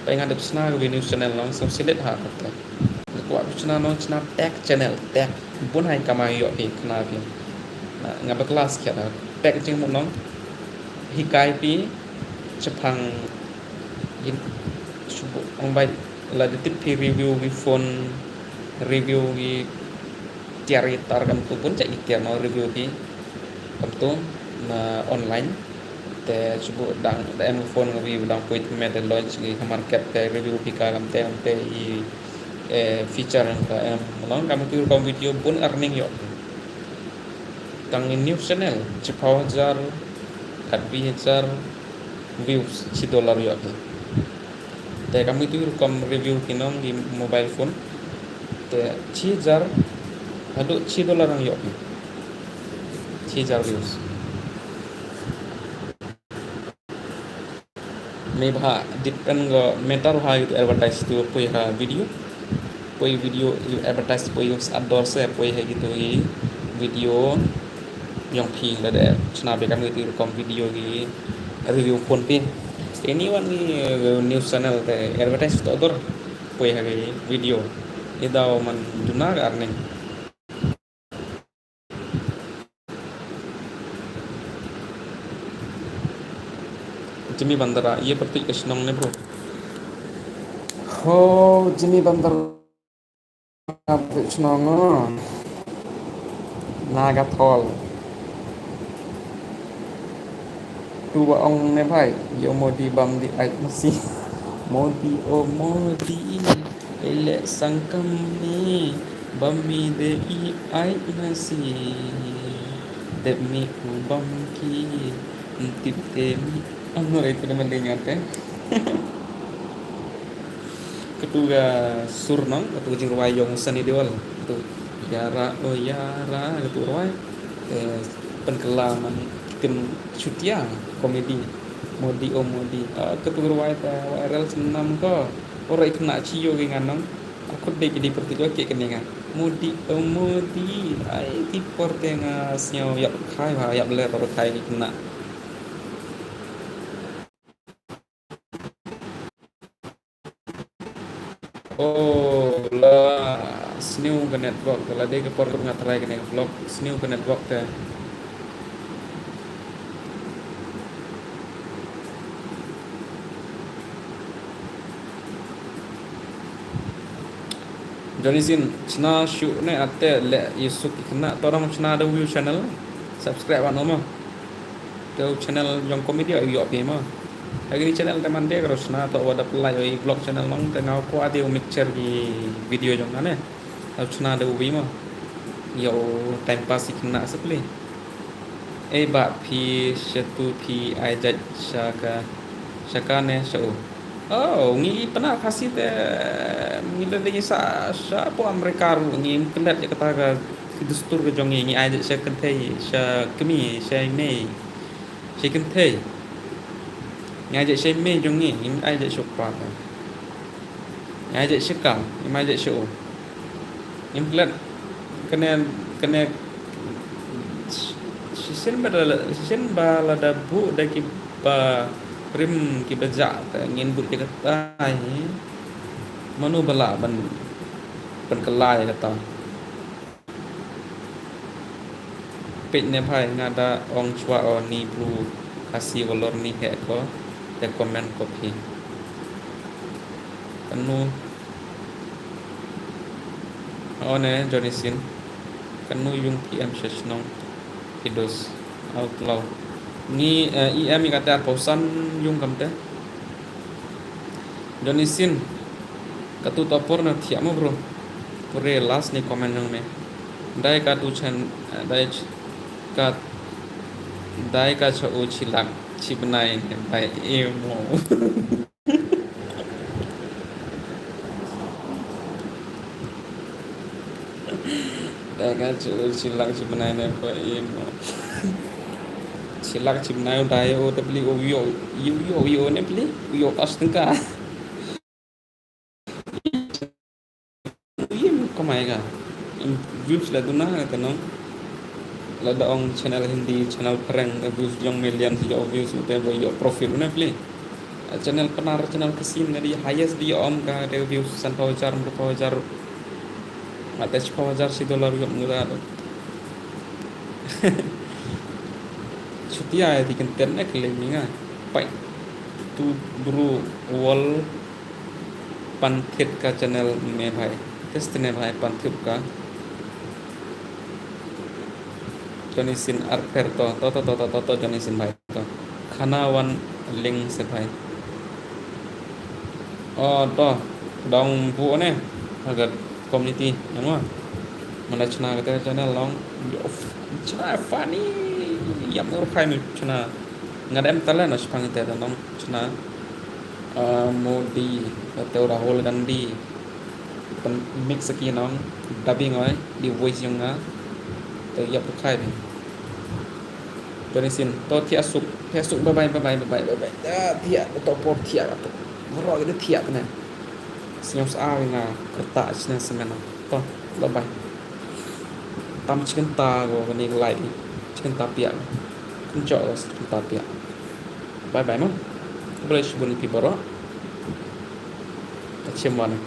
Pai nga dep chna re news channel nong, so silet ha kate. Lada kwah kum chna nong, chna tech channel, tech. Bun hai kamai yo pi, kna pi. Na, nga ba class kya na, tech jing mu nong, hikai pi, chapang, yin, subu, ong bai, la de tip pi review wi phone, review wi tiar wi tar kam tu bun chak wi tiar no review pi kam tu na online. Te subu dang da em phone wi dang pui me de launch wi market te review pi ka kam te am te i, eh, feature ka em long kam tu kom video bun earning yo. Tang in news channel chipau hajar kat bi hajar views chi dollar yo. Te kam itu rukom review ki nong di mobile phone. Te chi hajar haduh chi dollar ang yo. Chi hajar views. Me bha depend go matter ha itu advertise tu pui ha video. Poi video i advertise poi use outdoor se poi ha gitu i video yong phi la de chna be kam gitu rukom video i review phone phi. Anyone i, uh, news channel te advertise to outdoor poi ha video. I daw man duna ka earning. Jimmy Bandara, ye pyrtuit ka shnong ne bro. Ho, Jimmy Bandara. Ap shnong Nagathol. Tu ba ong ne bhai, yo Modi bam di ai masi. Modi o Modi, ele sangkam ni bam mi de i ai masi. Dep mi u bam ki, ntip te mi. Ano itu nama dengar te. Katu ga sur nong, katu ga jingrwai yong Sunny Deol. Katu yara o yara, katu rwai. Eh, penkelam man tim chutia komedi. Modi o Modi. Ah, katu ga rwai ta viral snam ko. Ora ikna chiyo gi nganong. Aku dei ki di pertiga ki keninga. Modi o Modi. Ai ti por te nga snyo yap khai ba yap le tor khai ki kena. Oh, la sniew ka network, la dei ka por nga try kane ka vlog, sniew ka network te. Johnny Sin, chna shu ne ate le yusuk ki kena, torang chna da view channel, subscribe ano ma. Te channel yong comedy ay yo pe ma. Agi channel te man de ka ro shna to wa da pynlait oi vlog channel long te nga kwah de u mixture ki video jong nga ne. Ro shna de u wi mo. Yo time pass i kena se pli. Ei ba phi shatu phi ai jait sha ka, sha ka ne sha u. Oh, ngi i pynah Khasi te ngi da dei sa sha po Amerika ru ngi klet ïa kata ka dustur ka jong ngi, ngi ai jait sha kynthei, sha kmie, sha mei. Shi kynthei. Nga jait shi mei jong ngi, ngim ai jait shi u kpa. Nga jait shi ka, ngim ai jait shi u. Ngim klet kane, kane shisien ba la, shisien ba la da buh da ki ba rim ki ba jah ta ngin buh jaka tai. Mano ba lah ban, ban kylla ïa kata. Peit ne bhai, nga da ong shuwa o ni bru Khasi Vellore ni heh ko te comment ko phi. Kanu o ne Johnny Sin. Kanu yung P M sha shnong phi dos. Au klau. Ngi, eh, E M i kata arphew san yung kam te. Johnny Sin. Katu topor na thiah mo bro. Pure last ni comment jong me. Dai ka tu chan, eh, dai ch-, ka, dai ka cha u chilak chibnai ne bai e mo. Dai ka cha u chilak chibnai ne bai e mo. Chilak chibnai u dai u te pli u yo, yo, yo, yo ne pli, u yo as tengka. Ym kamai ka. Views la duna ka nong. Lada ong channel Hindi, channel prank, views jong million, ïoh views, ute ba ïoh profit, une pli. Channel Pnar, channel Khasi, nga di highest di ong ka, de views sanphew hajar, phew hajar. Nga te shiphew hajar shi dollar ïoh muda tu. Shutia di content ne kle mi nga. Pai. Tu bru wall. Pan thit ka channel me bhai. Test ne bhai pan thit ka. Johnny Sin arpher to, to, to, Johnny Sin bhai to. Khana wan link se bhai. O to, dong bu ne. Agar community, yang wa. Mana chna kata channel long. Yo, chna funny. Yam ur khai mi chna. Nga dem tala na shpang ite da nong chna. Ah, Modi, te u Rahul Gandhi. Pyn mix ki nong, dubbing oi, di voice jong nga. Te ïap u khai bi. Johnny Sin, to thiah suk, thiah suk, bye bye, bye bye, bye bye, bye bye. Ah, thiah, to por thiah, to. Bro, ida thiah kena. Senyum sa nga kerta chna semena. To, bye bye. Tam chicken ta go kani light ni. Chicken ta piak. Enjoy chicken ta piak. Bye bye mo. Boleh shibun pi boro. Kachem wan.